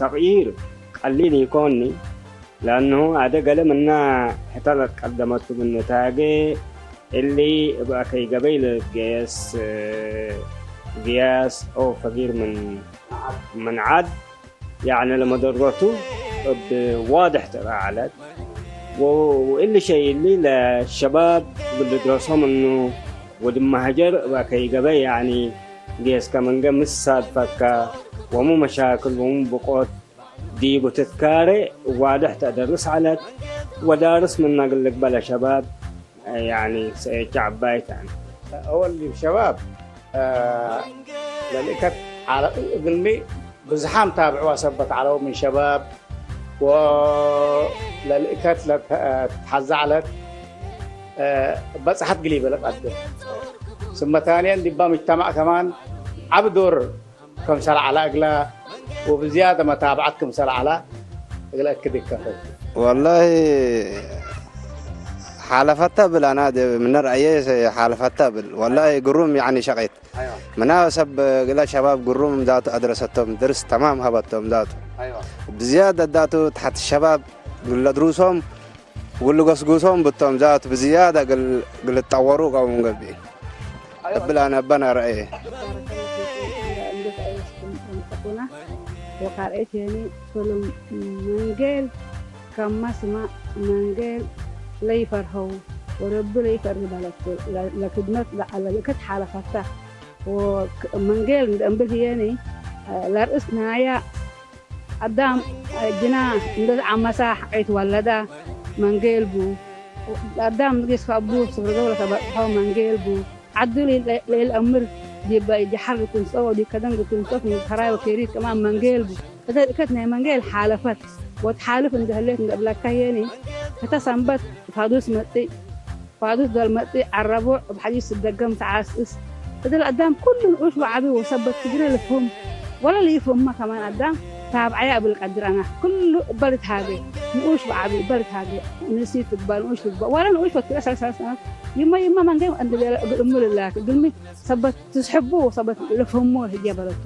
ተቕይር ቀሊል ይኮኒ ለኣንሁ ኣደ ገለ ምና ሕተረት ቀደመቱ ብንታገ እሊ እብኣከይ ገበይ ልገየስ ግያስ ኦ ፈጊር ምን ምንዓድ ያዕነ ለመደርበቱ እብ ዋድሕ ተራዓለት ወእሊ ሸይ እሊ ለሸባብ ብልድረሶም እኑ ወድመሃጀር እብኣከይ ገበይ ያዕኒ ጌስከ መንገ ምስ ሳድፈከ ወሙ መሻክል ወሙ ብቆት ዲቡ ትትካረ ዋድሕ ተደርስ ዐለት ወዳርስ ምነ ግልግበ ለሸባብ ያኒ ሰኤቻ ዐባይት አን። أول شباب ለልእከት እግልሚ ብዝሓም ታብዕዋ ሰበት ዐለው ምን ሸባብ ወለልእከት ለትሐዛዕለት በጽሐት ግሊ በለቅ አድር ስመታንየን ዲባ ምጅተማዕ ከማን ዐቢ ዶር ከምሰል ዐላ እግላ ወብዝያደ መታብዐት ክምሰል ዐላ እግለ እክድ ይከፈል። ወላሂ ሓለፈታ ብል ኣና ምነ ረአየ ሓለፈታ ብል ወላሂ ግሩም ያዕኒ ሸቄት ምና ሰብ ግለ ሸባብ ግሩም ዛቱ ኣድረሰቶም ድርስ ተማም ሀበቶም ዛቱ ብዝያደ ዛቱ ተሓት ሸባብ ግለ ድሩሶም ግልገስግሶም ብቶም ዛት ብዝያዳ ግልጣወሩ ቀውም ገቢ እብል ኣነ ኣባና ረአየ። ወካርኤት የኒ ሶሎም መንጌል ከማ ስማ መንጌል ለይፈርሀው ወረቢ ለይፈርህ ባለቶ ለክድመት ለአለልከት ሓለፋታ መንጌል እንደእምብል የኒ ለርእስ ናያ ኣዳም ጅና እንደ ዓመሳ ሓቀይት ወለዳ መንጌል ቡ ኣዳም ንጌስ ካብ ቡ ስፍርገው ለተበጽሖ መንጌል ቡ ዓዱ ለይልአምር ዲበ ጀሓር ትንጸኦ ዲከደን ትንጸፍ ከራይ ወኬሪት ከማን መንጌል ቡ እተ እከት ናይ መንጌል ሓለፈት ወትሓልፍ እንደህሌት እንደብላካ የኒ እተ ሰንበት ፋዱስ መጽእ ፋዱስ ዶል መጽእ ዐረቦዕ እብ ሐዲስ እብ ደገም ተዓስእስ እድል አዳም ኩሉ ንኡሽ ወዓቢ ወሰበት ትግሬ ልፍሁም ወለ ልይፍሁማ ከማን አዳም ታብዓያ እብል ቀድር አና ኩሉ እበ ልትሃጌ ንኡሽ ወዓቢ እበ ልትሃጌ ንእሲት ትግባእ ንኡሽ ትግባእ ወለ ንኡሽ ወትግረ ሰለስተ ሰነት ይመ ይመ መንገ እንድቤለ እግል እሙ ልላክ እግልሚ ሰበት ትስሕቡ ወሰበት ልፍህሞ ህጌ በለቱ።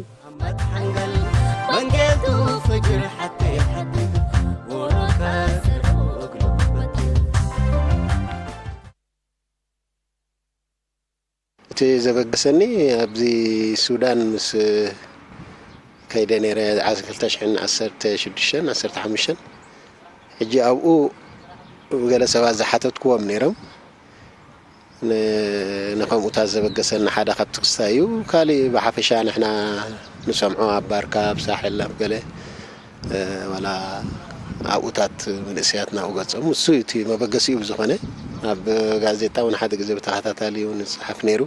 እቲ ዘበገሰኒ ኣብዚ ሱዳን ምስ ከይደ ነይረ ክልተ ሽሕን ዓሰርተ ሽዱሽተን ዓሰርተ ሓሙሽተን ሕጂ ኣብኡ ገለ ሰባት ዝሓተትክዎም ነይሮም ንከምኡታት ዘበገሰኒ ሓደ ካብቲ ክስታይ እዩ። ካሊእ ብሓፈሻ ንሕና ንሰምዖ ኣብ ባርካ ኣብ ሳሕል ኣብ ገለ ዋላ ኣብኡታት መንእሰያት ናብኡ ገጾም እሱ እቲ መበገሲኡ ብዝኾነ ኣብ ጋዜጣ እውን ሓደ ግዜ ብተኸታታሊ እውን ዝፅሓፍ ነይሩ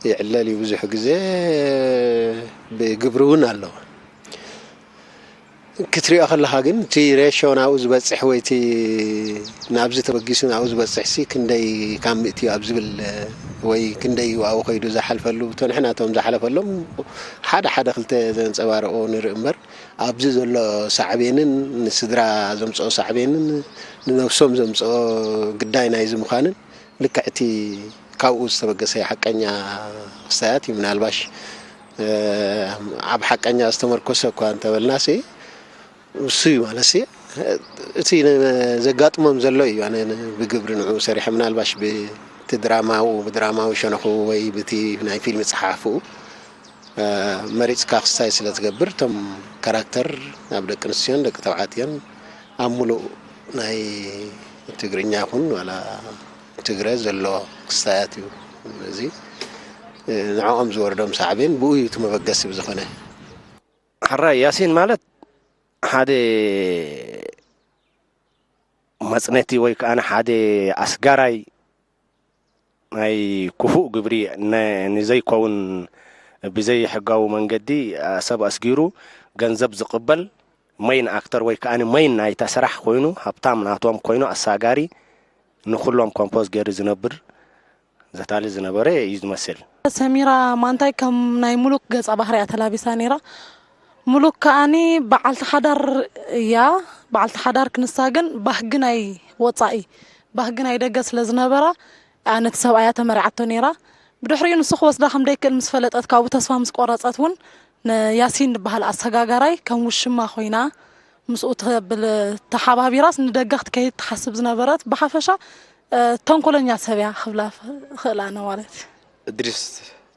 ይዕለል እዩ ብዙሕ ግዜ ብግብሪ እውን ኣሎ ክትሪኦ ከለኻ ግን እቲ ሬሾ ናብኡ ዝበፅሕ ወይ እቲ ናብዚ ተበጊሱ ናብኡ ዝበፅሕ ሲ ክንደይ ካብ ምእቲ እዩ ኣብ ዝብል ወይ ክንደይ እዩ ኣብኡ ከይዱ ዝሓልፈሉ እቶ ንሕና እቶም ዝሓለፈሎም ሓደ ሓደ ክልተ ዘንፀባረቆ ንርኢ እምበር ኣብዚ ዘሎ ሳዕቤንን ንስድራ ዘምፅኦ ሳዕቤንን ንነብሶም ዘምፅኦ ግዳይ ናይዚ ምዃንን ልክዕ እቲ ካብኡ ዝተበገሰ ሓቀኛ ክስታያት እዩ ምናልባሽ ኣብ ሓቀኛ ዝተመርኮሰ እኳ እንተበልና ሲ እሱ እዩ ማለት ሲ እቲ ዘጋጥሞም ዘሎ እዩ ኣነ ብግብሪ ንዑ ሰሪሐ ምናልባሽ ብቲ ድራማኡ ብድራማዊ ሸነኹ ወይ ብቲ ናይ ፊልም ፀሓፍኡ መሪፅካ ክስታይ ስለ ትገብር እቶም ካራክተር ናብ ደቂ ኣንስትዮን ደቂ ተባዕትዮን ኣብ ሙሉእ ናይ ትግርኛ ይኹን ዋላ ትግረ ዘሎ ክስታያት እዩ እዚ ንዕኦም ዝወርዶም ሳዕቤን ብኡ እዩ እቲ መበገሲ ብዝኾነ ሕራይ ያሲን ማለት ሓደ መፅነቲ ወይ ከዓ ሓደ ኣስጋራይ ናይ ክፉእ ግብሪ ንዘይከውን ብዘይሕጋዊ መንገዲ ሰብ ኣስጊሩ ገንዘብ ዝቕበል መይን ኣክተር ወይ ከዓ መይን ናይታ ስራሕ ኮይኑ ሃብታም ናቶም ኮይኑ ኣሳጋሪ ንኩሎም ኮምፖዝ ገይሩ ዝነብር ዘታሊ ዝነበረ እዩ ዝመስል። ሰሚራ ማንታይ ከም ናይ ሙሉክ ገፀ ባህሪ እያ ተላቢሳ ነይራ። ሙሉክ ከኣኒ በዓልቲ ሓዳር እያ። በዓልቲ ሓዳር ክንሳ ግን ባህጊ ናይ ወፃኢ ባህጊ ናይ ደገ ስለ ዝነበራ እያ ነቲ ሰብኣያ ተመሪዓቶ ነይራ። ብድሕሪኡ ንሱ ክወስዳ ከም ደይክእል ምስ ፈለጠት ካብኡ ተስፋ ምስ ቆረፀት እውን ንያሲን ዝበሃል ኣሰጋጋራይ ከም ውሽማ ኮይና ምስኡ ተብል ተሓባቢራስ ንደገ ክትከይድ ትሓስብ ዝነበረት ብሓፈሻ ተንኮለኛ ሰብ እያ ክብላ እኽእል ኣነ ማለት እዩ። እድሪስ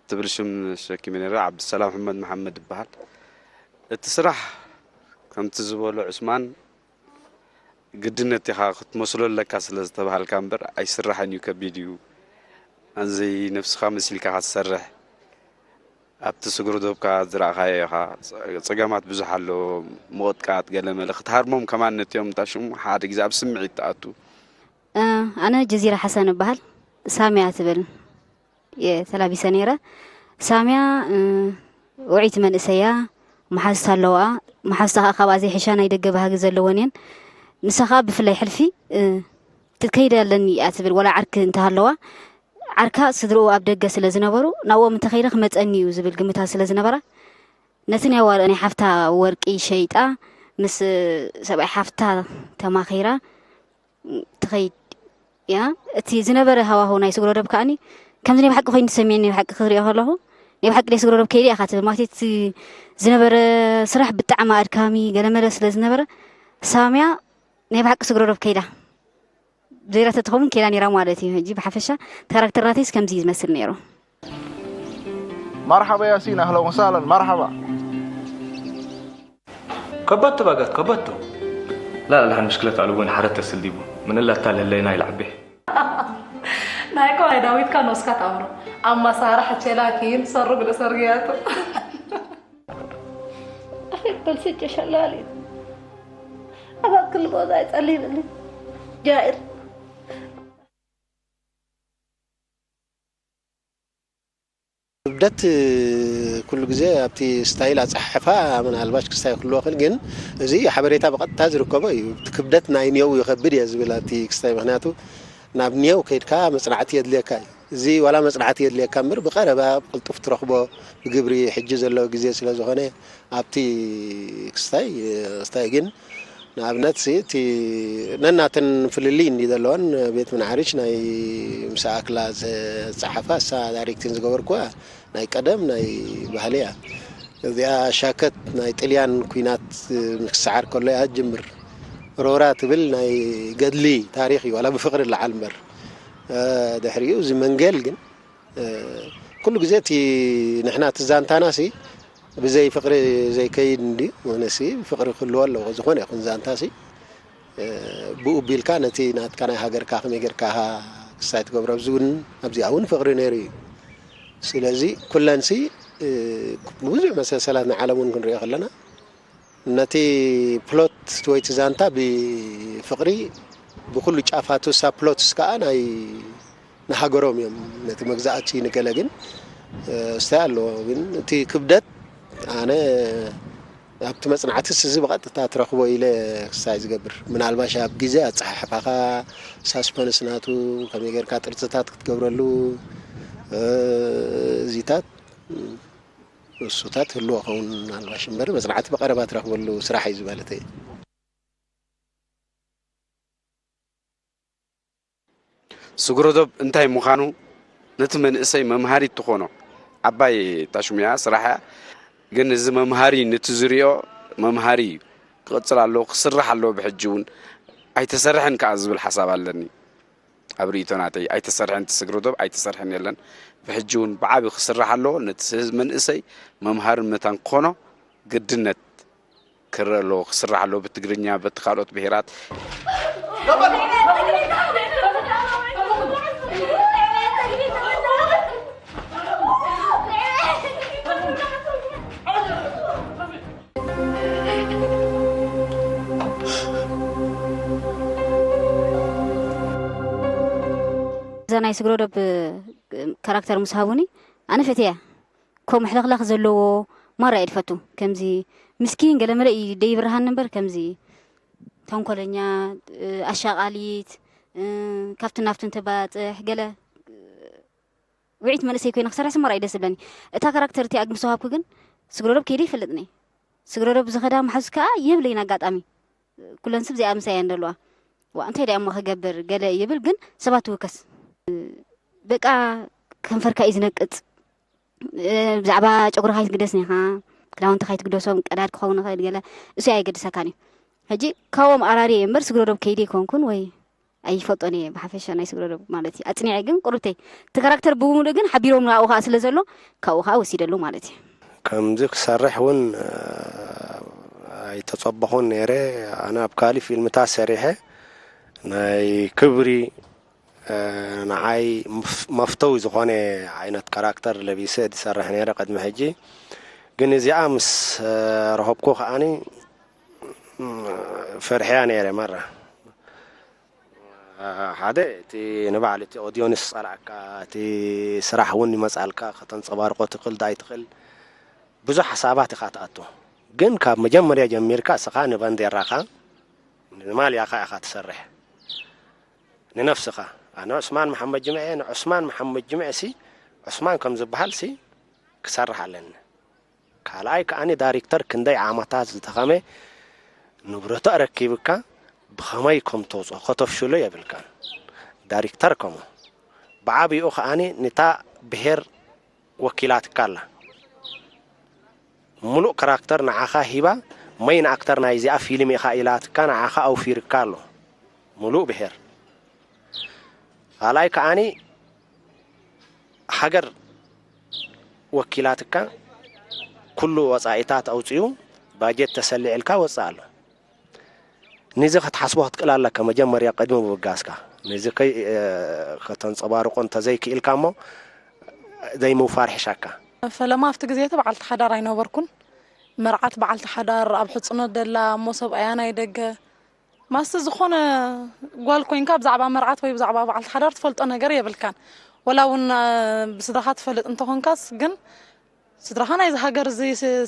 ትብል ሽም ሸኪመ ነይረ። ዓብድሰላም ሕመድ መሓመድ ይበሃል። እቲ ስራሕ ከምቲ ዝበሎ ዑስማን ግድነት ኢኻ ክትመስሎ ኣለካ ስለ ዝተባሃልካ እምበር ኣይስራሕን እዩ፣ ከቢድ እዩ። ኣንዘይ ነብስኻ መሲልካ ኢኻ ትሰርሕ። ኣብቲ ስግረ ዶብካ ዝረኣኻዮ ኢኻ። ጸገማት ብዙሕ ኣሎ፣ ምቕጥቃጥ ገለ መለ ክትሃርሞም ከማን ነቲኦም እንታ ሽሙ ሓደ ግዜ ኣብ ስምዒት ትኣቱ። ኣነ ጀዚራ ሓሰን እበሃል። ሳምያ ትብል እየ ተላቢሰ ነይረ። ሳምያ ውዕይቲ መንእሰይ እያ፣ መሓዙት ኣለውኣ። መሓዙታ ከዓ ካብኣ ዘይሕሻ ናይ ደገ ባህጊ ዘለወን እየን። ንሳ ከዓ ብፍላይ ሕልፊ ክትከይድ ኣለኒ እያ ትብል፣ ዋላ ዓርኪ እንተሃለዋ ዓርካ ስድርኡ ኣብ ደገ ስለ ዝነበሩ ናብኦም እንተኸይደ ክመፀኒ እዩ ዝብል ግምታት ስለ ዝነበራ ነቲ ናይ ዋር ናይ ሓፍታ ወርቂ ሸይጣ ምስ ሰብኣይ ሓፍታ ተማኺራ ትኸይድ እያ። እቲ ዝነበረ ሃዋህው ናይ ስግረ ዶብ ከዓኒ ከምዚ ናይ ብሓቂ ኮይኑ ተሰሚዕኒ። ናይ ብሓቂ ክሪኦ ከለኹ ናይ ብሓቂ ናይ ስግረ ዶብ ከይደ ኢኻ ትብል ማለት እቲ ዝነበረ ስራሕ ብጣዕሚ ኣድካሚ ገለመለ ስለ ዝነበረ ሳምያ ናይ ብሓቂ ስግረ ዶብ ከይዳ ዘይራ ተትኸውን ከይዳ ነይራ ማለት እዩ። ሕጂ ብሓፈሻ ካራክተር ናተይስ ከምዚ እዩ ዝመስል ነይሩ። مرحبا ياسين، أهلا وسهلا، مرحبا. ከበቶ ባጋት ከበቶ ላላ ደሓን ምሽክለታ ኣልቦን ሓረት ተስል ዲቡ ምን እላታ ለለይና ኢልዓቤ ናይ ቆላይ ዳዊትካ ንወስካ ትኣምሮ ኣብ መሳርሒ ቸላኪን ሰሩ ግደ ሰርግያቱ أخي بلسجة شلالي أباك كل موضع يسألين لي جائر ክብደት ኩሉ ግዜ ኣብቲ ስታይል ኣፀሓሕፋ ምናልባሽ ክስታይ ክህልዎ ክእል ግን እዚ ሓበሬታ ብቐጥታ ዝርከቦ እዩ። እቲ ክብደት ናይ ኔው ይኸብድ እየ ዝብል ኣብቲ ክስታይ ምክንያቱ ናብ ኔው ከይድካ መፅናዕቲ የድልየካ እዩ። እዚ ዋላ መፅናዕቲ የድልየካ እምበር ብቐረባ ብቅልጡፍ ትረኽቦ ብግብሪ ሕጂ ዘሎ ግዜ ስለ ዝኾነ ኣብቲ ክስታይ ክስታይ ግን ንኣብነት እቲ ነናተን ፍልልይ እንዲ ዘለዋን ቤት ምንዓርሽ ናይ ምስ ኣክላ ዝፀሓፋ እሳ ዳይሬክቲን ዝገበርኩዋ ናይ ቀደም ናይ ባህሊ እያ። እዚኣ ሻከት ናይ ጥልያን ኩናት ክሰዓር ከሎ እያ ጅምር ሮራ ትብል ናይ ገድሊ ታሪክ እዩ ዋላ ብፍቅሪ ለዓል እምበር ድሕሪኡ እዚ መንገል ግን ኩሉ ግዜ እቲ ንሕና እቲ ዛንታና ሲ ብዘይ ፍቅሪ ዘይከይድ እንዲ ሆነሲ ፍቅሪ ክህልዎ ኣለዎ ዝኾነ ይኹን ዛንታ ሲ ብኡ ቢልካ ነቲ ናትካ ናይ ሃገርካ ከመይ ጌርካ ክሳይ ትገብሮ ኣብዚ እውን ኣብዚኣ እውን ፍቅሪ ነይሩ እዩ ስለዚ ኩለን ሲ ብዙሕ መሰሰላት ንዓለም እውን ክንሪኦ ከለና ነቲ ፕሎት ወይ እቲ ዛንታ ብፍቕሪ ብኩሉ ጫፋቱ እሳ ፕሎትስ ከዓ ናይ ንሃገሮም እዮም ነቲ መግዛእቲ ንገለ ግን ስታይ ኣለዎ ግን እቲ ክብደት ኣነ ኣብቲ መፅናዕትስ እዚ ብቐጥታ ትረኽቦ ኢለ ክሳይ ዝገብር ምናልባሽ ኣብ ግዜ ኣፀሓሕፋኻ ሳስፐንስ ናቱ ከመይ ጌርካ ጥርፅታት ክትገብረሉ እዚታት እሱታት ህልዎ ኸውን ኣልባሽ እምበር መፅናዕቲ ብቐረባ ትረኽበሉ ስራሕ እዩ ዝበለተይ። ስግረዶብ እንታይ ምዃኑ ነቲ መንእሰይ መምሃሪት ትኾኖ ዓባይ ታሽሙያ ስራሕ እያ። ግን እዚ መምሃሪ ነቲ ዝሪኦ መምሃሪ እዩ። ክቕፅል ኣለዎ፣ ክስራሕ ኣለዎ። ብሕጂ እውን ኣይተሰርሐን ከዓ ዝብል ሓሳብ ኣለኒ። ኣብ ርእይቶ ናተይ ኣይተሰርሐን እቲ ስግረ ዶብ ኣይተሰርሐን የለን። ብሕጂ እውን ብዓቢ ክስራሕ ኣለዎ። ነቲ ህዝቢ መንእሰይ መምሃርን መታን ክኾኖ ግድነት ክረአ ኣለዎ፣ ክስራሕ ኣለዎ። ብትግርኛ በቲ ካልኦት ብሄራት እዛ ናይ ስግረዶብ ካራክተር ምስ ሃቡኒ ኣነ ፈትያ ኮ ምሕልኽላኽ ዘለዎ ማራ እየ ድፈቱ ከምዚ ምስኪን ገለ መለ እዩ ደይብርሃኒ እምበር ከምዚ ተንኮለኛ ኣሻቓሊት ካብቲ ናብትን ተባፅሕ ገለ ውዒት መንእሰይ ኮይነ ክሰርሕ ስመራ እዩ ደስ ዝብለኒ። እታ ካራክተር እቲኣ ግን ምስ ወሃብኩ ግን ስግረዶብ ከይደ ይፈልጥኒ። ስግረዶብ ዝኸዳ መሓዙት ከዓ የብለይን ኣጋጣሚ። ኩለን ስብ እዚኣ ምሳይ እየን ዘለዋ። ዋ እንታይ ደኣ እሞ ክገብር ገለ ይብል ግን ሰባት ትውከስ። በቃ ከንፈርካ እዩ ዝነቅፅ። ብዛዕባ ጨጉርኻ ይትግደስ ኒኻ። ክዳውንቲ ከይትግደሶም ቀዳድ ክኸውን ይኽእል ገለ፣ እሱ ኣየገድሰካን እዩ። ሕጂ ካብኦም ኣራርየ እምበር ስግረዶብ ከይደ ኣይኮንኩን ወይ ኣይፈልጦን እየ ብሓፈሻ ናይ ስግረዶብ ማለት እዩ። ኣጽኒዐ ግን ቁርብተይ እቲ ካራክተር ብምሉእ ግን ሓቢሮም ኣብኡ ከኣ ስለ ዘሎ ካብኡ ከኣ ወሲደሉ ማለት እዩ። ከምዚ ክሰርሕ እውን ኣይተጸበኹን ነይረ። ኣነ ኣብ ካልእ ፊልምታት ሰሪሐ ናይ ክብሪ ንዓይ መፍተዊ ዝኾነ ዓይነት ካራክተር ለቢሰ ዝሰርሕ ነይረ ቅድሚ ሕጂ። ግን እዚኣ ምስ ረኸብኩ ከዓኒ ፈርሕያ ነይረ መራ። ሓደ እቲ ንባዕሉ እቲ ኦድየንስ ጸላእካ፣ እቲ ስራሕ እውን ይመጻልካ፣ ከተንጸባርቆ ትኽእል ዳይ ትኽእል ብዙሕ ሓሳባት ኢኻ ትኣቱ። ግን ካብ መጀመርያ ጀሚርካ እስኻ ንባንዴራኻ ንማልያኻ ኢኻ ትሰርሕ። ንነፍስኻ ኣነ ዑስማን መሓመድ ጅምዐ እየ፣ ንዑስማን መሓመድ ጅምዐ ሲ ዑስማን ከም ዝበሃል ሲ ክሰርሕ ኣለኒ። ካልኣይ ከዓኒ ዳይሬክተር ክንደይ ዓመታት ዝደኸመ ንብረቱ ኣረኪብካ ብኸመይ ከም ተውፅኦ ከተፍሽሎ የብልካን። ዳይሬክተር ከምኡ ብዓብኡ ከዓኒ ንታ ብሄር ወኪላትካ ኣላ። ሙሉእ ካራክተር ንዓኻ ሂባ መይን ኣክተር ናይ እዚኣ ፊልም ኢኻ ኢላትካ ንዓኻ ኣውፊርካ ኣሎ ሙሉእ ብሄር። ካልኣይ ከዓኒ ሃገር ወኪላትካ ኩሉ ወፃኢታት ኣውፅኡ ባጀት ተሰሊዕልካ ወፅእ ኣሎ። ነዚ ክትሓስቦ ክትክእል ኣለካ መጀመርያ ቅድሚ ምብጋስካ። ነዚ ከይ ከተንፀባርቆ እንተዘይክኢልካ እሞ ዘይምውፋር ሕሻካ። ፈለማ ኣብቲ ግዜ እቲ በዓልቲ ሓዳር ኣይነበርኩን። መርዓት በዓልቲ ሓዳር ኣብ ሕፅኖት ደላ እሞ ሰብኣያ ናይ ደገ ማስቲ ዝኾነ ጓል ኮይንካ ብዛዕባ መርዓት ወይ ብዛዕባ በዓልቲ ሓዳር ትፈልጦ ነገር የብልካን። ወላ እውን ብስድራኻ ትፈልጥ እንተኾንካስ ግን ስድራኻ ናይዚ ሃገር እዚ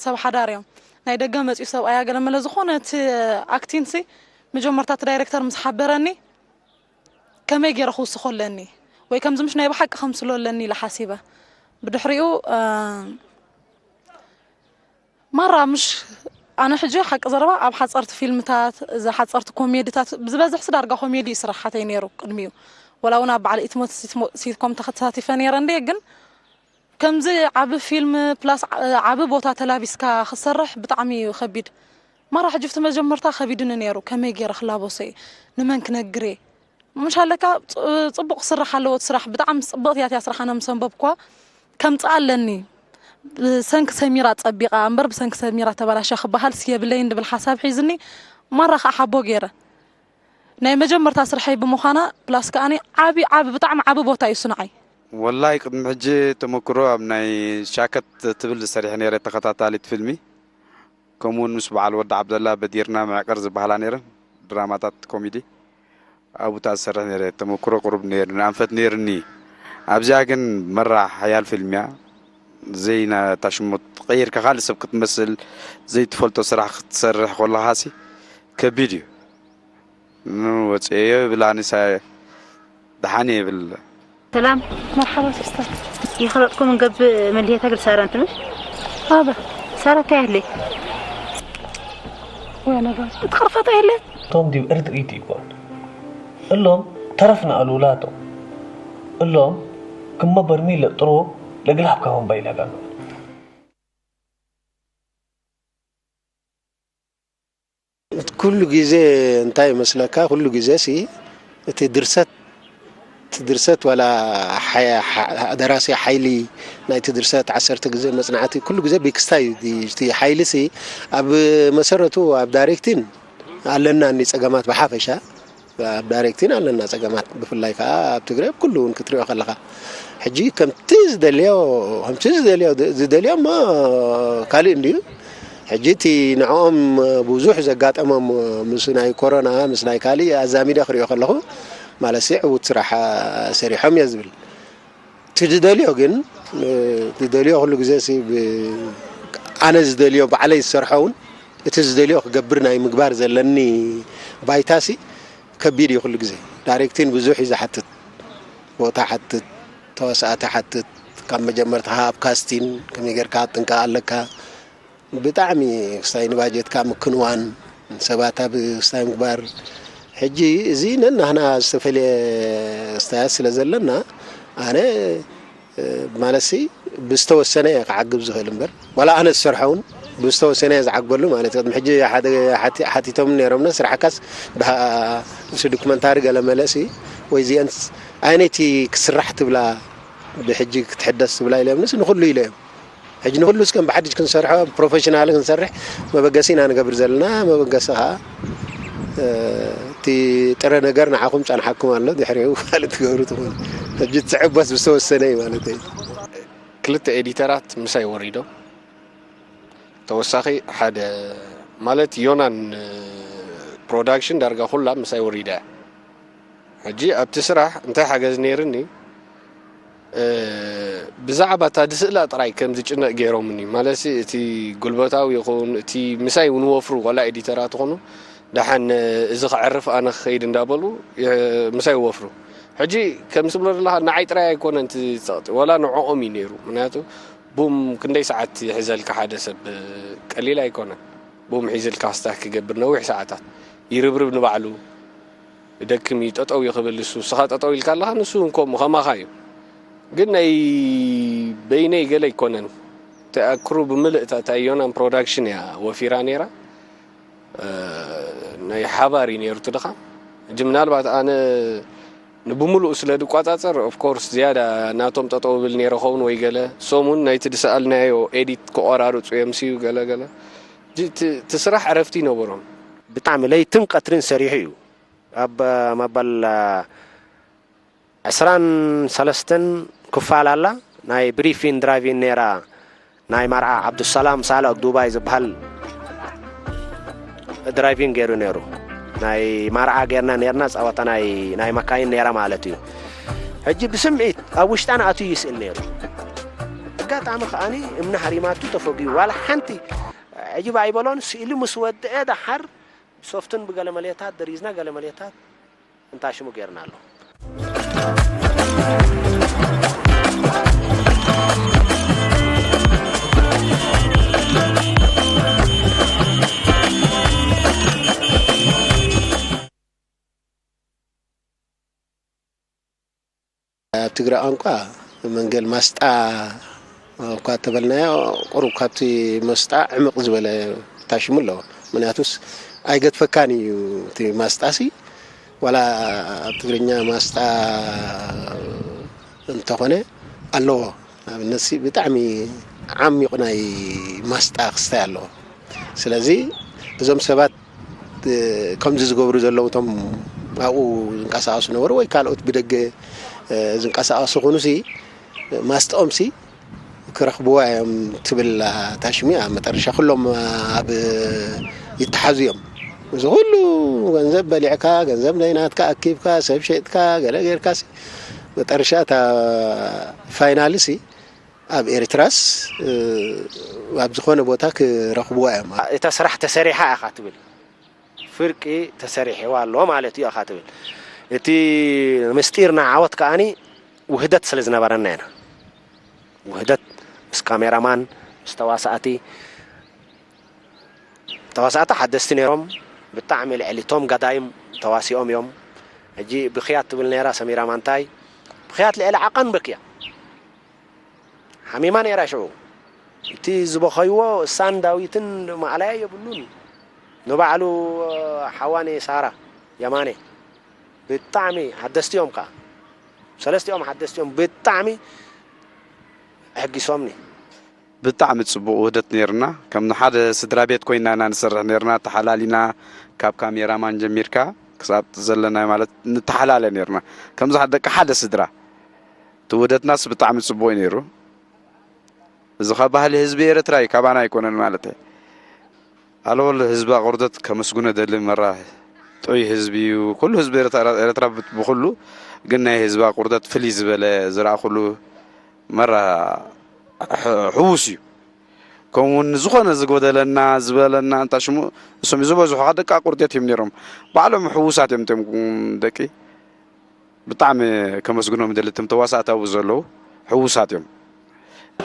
ሰብ ሓዳር እዮም። ናይ ደገ መፅኡ ሰብኣያ ገለመለ ዝኾነ እቲ ኣክቲንሲ መጀመርታ እቲ ዳይሬክተር ምስ ሓበረኒ ከመይ ገይረ ክውስኾ ኣለኒ ወይ ከምዚ ምሽ ናይ ብሓቂ ከምስሎ ኣለኒ ኢለ ሓሲበ። ብድሕሪኡ ማራ ምሽ ኣነ ሕጂ ሓቂ ዘረባ ኣብ ሓፀርቲ ፊልምታት እዚ ሓፀርቲ ኮሜዲታት ብዝበዝሕ ዳርጋ ኮሜዲ ይስራሓተይ ነይሩ ቅድሚኡ። ወላ እውን ኣብ በዓል ኢትሞት ሲትኮም ተሳቲፈ ነይረ እንደ ግን ከምዚ ዓቢ ፊልም ፕላስ ዓቢ ቦታ ተላቢስካ ክሰርሕ ብጣዕሚ እዩ ከቢድ። ማራ ሕጂ ብቲ መጀመርታ ከቢድኒ ነይሩ ከመይ ገይረ ክላበሶ እየ ንመን ክነግር እየ ምሽ ኣለካ ጽቡቕ ክስራሕ ኣለዎ እቲ ስራሕ ብጣዕሚ ጽብቕቲ እያ እቲያ ስራሕ ኣነ ምስ ኣንበብኳ ከምጽኣ ኣለኒ ብሰንኪ ሰሚራ ጸቢቓ እምበር ብሰንኪ ሰሚራ ተበላሻ ክበሃል የብለይን ድብል ሓሳብ ሒዝኒ ማራ ከዓ ሓቦ ገይረ ናይ መጀመርታ ስርሐይ ብምዃና ፕላስ ከዓኒ ዓቢ ዓቢ ብጣዕሚ ዓቢ ቦታ እዩ እሱ ንዓይ። ወላይ ቅድሚ ሕጂ ተመክሮ ኣብ ናይ ሻከት ትብል ሰሪሐ ነይረ ተኸታታሊት ፊልሚ ከምኡውን ምስ በዓል ወዲ ዓብደላ በዲርና መዕቀር ዝበሃላ ነይረን ድራማታት ኮሚዲ ኣብኡ ዝሰርሕ ነይረ ተመክሮ ቅሩብ ነይሩኒ ኣንፈት ነይሩኒ ኣብዚኣ ግን መራ ሓያል ፊልም እያ ዘይናታ ሽሙ ቀይርካ ካልእ ሰብ ክትመስል ዘይትፈልጦ ስራሕ ክትሰርሕ ከለኻሲ ከቢድ እዩ ወፅኤዮ ይብል ኣነ ደሓን ይብል። ሰላም መርሓባ ሲስተር። ይኽረጥኩም እንገብ መድሄታ ግል ሳራ እንትምሽ? ኣበ ሳራ እንታይ ኣለ? ወያ ነጋ እትቕርፈታ የለ? እቶም ዲብ እርትሪት ይኮን እሎም ተረፍና ኣሉላቶ እሎም ክመ በርሚል ጥሩ ለግላብ ካሁን ባይላጋሉ። ኩሉ ግዜ እንታይ ይመስለካ፣ ኩሉ ግዜ ሲ እቲ ድርሰት እቲ ድርሰት ዋላ ደራሲ ሓይሊ ናይቲ ድርሰት ዓሰርተ ግዜ መጽናዕቲ ኩሉ ግዜ ቤክስታይ እዩ። እቲ ሓይሊ ሲ ኣብ መሰረቱ ኣብ ዳይሬክቲን ኣለና እኒ ጸገማት ብሓፈሻ ኣብ ዳይሬክቲን ኣለና ጸገማት ብፍላይ ከዓ ኣብ ትግራይ ኩሉ እውን ክትሪኦ ከለኻ ሕጂ ከምቲ ዝደልዮ ከምቲ ዝደልዮ ዝደልዮ እሞ ካልእ እንድዩ ሕጂ እቲ ንዕኦም ብዙሕ ዘጋጠሞም ምስ ናይ ኮሮና ምስ ናይ ካልእ ኣዛሚደ ክሪኦ ከለኹ ማለት ሲ ዕዉት ስራሕ ሰሪሖም እየ ዝብል እቲ ዝደልዮ ግን ዝደልዮ ኩሉ ግዜ ሲ ኣነ ዝደልዮ ባዕለይ ዝሰርሖ እውን እቲ ዝደልዮ ክገብር ናይ ምግባር ዘለኒ ባይታ ሲ ከቢድ እዩ ኩሉ ግዜ ዳይሬክቲን ብዙሕ እዩ ዝሓትት ቦታ ሓትት ተዋሳእቲ ሓትት ካብ መጀመርታ ኣብ ካስቲን ከመይ ጌርካ ጥንቃ ኣለካ ብጣዕሚ ክስታይ ንባጀትካ ምክንዋን ሰባት ኣብ ክስታይ ምግባር ሕጂ እዚ ነናህና ዝተፈለየ ክስታያት ስለ ዘለና ኣነ ማለትሲ ብዝተወሰነ እየ ክዓግብ ዝኽእል እምበር ዋላ ኣነ ዝሰርሖ እውን ብዝተወሰነ እየ ዝዓግበሉ ማለት እዩ። ቅድሚ ሕጂ ሓደ ሓቲ-፣ ሓቲቶም ነይሮምና፣ ስራሕካስ ብሃ-፣ ምስ ዶክመንታሪ ገለ መለሲ ወይ እዚአንስ ኣየነይቲ ክስራሕ ትብላ፣ ብሕጂ ክትሕደስ ትብላ ኢለ፣ ምስ ንኹሉ ኢለ እዮም። ሕጂ ንኹሉ እስከም ብሓድሽ ክንሰርሖ፣ ፕሮፌሽናል ክንሰርሕ መበገሲ ኢና ንገብር ዘለና። መበገሲ ከዓ፣ እ፣ እቲ ጥረ ነገር ንዓኹም ጸንሓኩም ኣሎ፣ ድሕሪኡ ካልእ ትገብሩ ትኾኑ። ሕጂ ትዕበስ ዝተወሰነ እዩ ማለት እዩ። ክልተ ኤዲተራት ምሳይ ወሪዶም። ተወሳኺ ሓደ ማለት ዮናን ፕሮዳክሽን ዳርጋ ኩላ ምሳይ ወሪዳ እያ። ሕጂ ኣብቲ ስራሕ እንታይ ሓገዝ ነይርኒ? እ፣ ብዛዕባ እታ ድስእላ ጥራይ ከም ዝጭነቕ ገይሮምኒ። ማለትሲ እቲ ጉልበታዊ ይኹን እቲ ምሳይ ንወፍሩ ዋላ ኤዲተራት ይኹኑ ደሓን እዚ ክዕርፍ ኣነ ክኸይድ እንዳበሉ የ-፣ ምሳይ ይወፍሩ። ሕጂ ከም ዝብሎ ዘለኻ ንዓይ ጥራይ ኣይኮነን እቲ ጸቕጢ፣ ዋላ ንዕኦም እዩ ነይሩ። ምክንያቱ ቡም ክንደይ ሰዓት ይሕዘልካ ሓደ ሰብ ቀሊል ኣይኮነን። ቡም ሒዝልካ ክስታክ ክገብር ነዊሕ ሰዓታት ይርብርብ ንባዕሉ። ደክም እዩ፣ ጠጠው እዩ ክብል ንሱ። ንስኻ ጠጠው ኢልካ ኣለኻ፣ ንሱ እውን ከምኡ ከማኻ እዩ። ግን ናይ በይነይ ገለ ኣይኮነን። ተኣክሩ ብምልእታ እታ ዮናን ፕሮዳክሽን እያ ወፊራ ነይራ። እ፣ ናይ ሓባር እዩ ነይሩ እቲ ድኻም። ሕጂ ምናልባት ኣነ ንብምሉኡ ስለ ዝቋጻጸር፣ ኦፍ ኮርስ፣ ዝያዳ ናቶም ጠጠው ብል ነይረ ኸውን ወይ ገለ። እሶም እውን ናይቲ ዝሰኣልናዮ ኤዲት ክቆራርጹ እዮም ስዩ ገለ ገለ። እቲ፣ እቲ ስራሕ ዕረፍቲ ይነበሮም። ብጣዕሚ ለይትን ቀትርን ሰሪሑ እዩ። ኣብ መበል ዕስራን ሰለስተን ክፋል ኣላ፣ ናይ ብሪፊን ድራይቪን ነይራ። ናይ ማርዓ ዓብዱሰላም ሳልዕ ዱባይ ዝበሃል ድራይቪን ገይሩ ነይሩ። ናይ ማርዓ ጌርና ነይርና፣ ጸወታ ናይ፣ ናይ መካይን ነይራ ማለት እዩ። ሕጂ ብስምዒት ኣብ ውሽጣና ኣትዩ ይስእል ነይሩ። ኣጋጣሚ ከኣኒ እምኒ ሃሪማቱ ተፈግዩ፣ ዋላ ሓንቲ ዕጅብ ኣይበሎን። ስእሊ ምስ ወድአ ደሓር ብሶፍትን ብገለ መሌታት ደሪዝና፣ ገለ መሌታት እንታሽሙ ጌርና ኣሎ። ኣብ ትግረ ቋንቋ መንገል ማስጣ እኳ ተበልናዮ፣ ቁሩብ ካብቲ መስጣ ዕምቕ ዝበለ ታሽሙ ኣለዎ። ምክንያቱስ ኣይገድፈካን እዩ እቲ ማስጣሲ። ዋላ ኣብ ትግርኛ ማስጣ እንተኾነ ኣለዎ። ኣብነትሲ ብጣዕሚ ዓሚቕ ናይ ማስጣ ክስታይ ኣለዎ። ስለዚ እዞም ሰባት፣ እ፣ ከምዚ ዝገብሩ ዘለዉ እቶም ኣብኡ ዝንቀሳቐሱ ነበሩ ወይ ካልኦት ብደገ፣ እ፣ ዝንቀሳቐሱ ኹኑሲ ማስጠኦምሲ ክረኽብዋ እዮም ትብል ታሽሙ እያ። መጠረሻ ኩሎም ኣብ ይተሓዙ እዮም። እዚ ኩሉ ገንዘብ በሊዕካ፣ ገንዘብ ናይ ናትካ ኣኪብካ፣ ሰብ ሸጥካ፣ ገለ ጌርካሲ መጠረሻ እታ ፋይናልሲ ኣብ ኤርትራስ፣ እ፣ ኣብ ዝኾነ ቦታ ክረኽብዋ እዮም። እታ ስራሕ ተሰሪሓ ኢኻ ትብል፣ ፍርቂ ተሰሪሕዋ ኣሎ ማለት እዩ ኢኻ ትብል። እቲ ምስጢር ናይ ዓወት ከኣኒ ውህደት ስለ ዝነበረና ኢና። ውህደት ምስ ካሜራማን፣ ምስ ተዋሳእቲ፣ ተዋሳእቲ ሓደስቲ ነይሮም፣ ብጣዕሚ ልዕሊ ቶም ገዳይም ተዋሲኦም እዮም። ሕጂ ብኽያት ትብል ነይራ ሰሚራ ማንታይ፣ ብኽያት ልዕሊ ዓቐን በክያ። ሓሚማ ነይራ ሽዑ። እቲ ዝበኸይዎ እሳን ዳዊትን ማእለያ የብሉን። ንባዕሉ ሓዋኔ ሳራ የማኔ ብጣዕሚ ሓደስቲ እዮም ከኣ። ሰለስቲኦም ሓደስቲ እዮም። ብጣዕሚ ኣሐጊሶምኒ። ብጣዕሚ ጽቡቕ ውህደት ነይርና። ከም ሓደ ስድራ ቤት ኮይና ኢና ንሰርሕ ነይርና። ተሓላሊና፣ ካብ ካሜራማን ጀሚርካ ክሳብ ዘለናዮ ማለት ንተሓላለ ነይርና። ከምዚ ደቂ ሓደ ስድራ። እቲ ውህደትናስ ብጣዕሚ ጽቡቕ እዩ ነይሩ። እዚ ካብ ባህሊ ህዝቢ ኤርትራ እዩ፣ ካባና ኣይኮነን ማለት እዩ። ኣለወል ህዝቢ ኣቑርደት ከመስግኖ ደሊ መራ ጥዑይ ህዝቢ እዩ። ኩሉ ህዝቢ ኤርትራ፣ ኤርትራ ብ-፣ ብኹሉ ግን ናይ ህዝቢ ኣቑርደት ፍልይ ዝበለ ዝረኣኹሉ መራ ሕ-፣ ሕዉስ እዩ። ከምኡ እውን ዝኾነ ዝጎደለና ዝበለና እንታ ሽሙ እሶም ዝበዝሑ ከዓ ደቂ ኣቑርደት እዮም ነይሮም። ባዕሎም ሕዉሳት እዮም እቶም ደቂ። ብጣዕሚ ከመስግኖም ይደሊ፣ እቶም ተዋሳእቲ ኣብኡ ዘለዉ ሕዉሳት እዮም።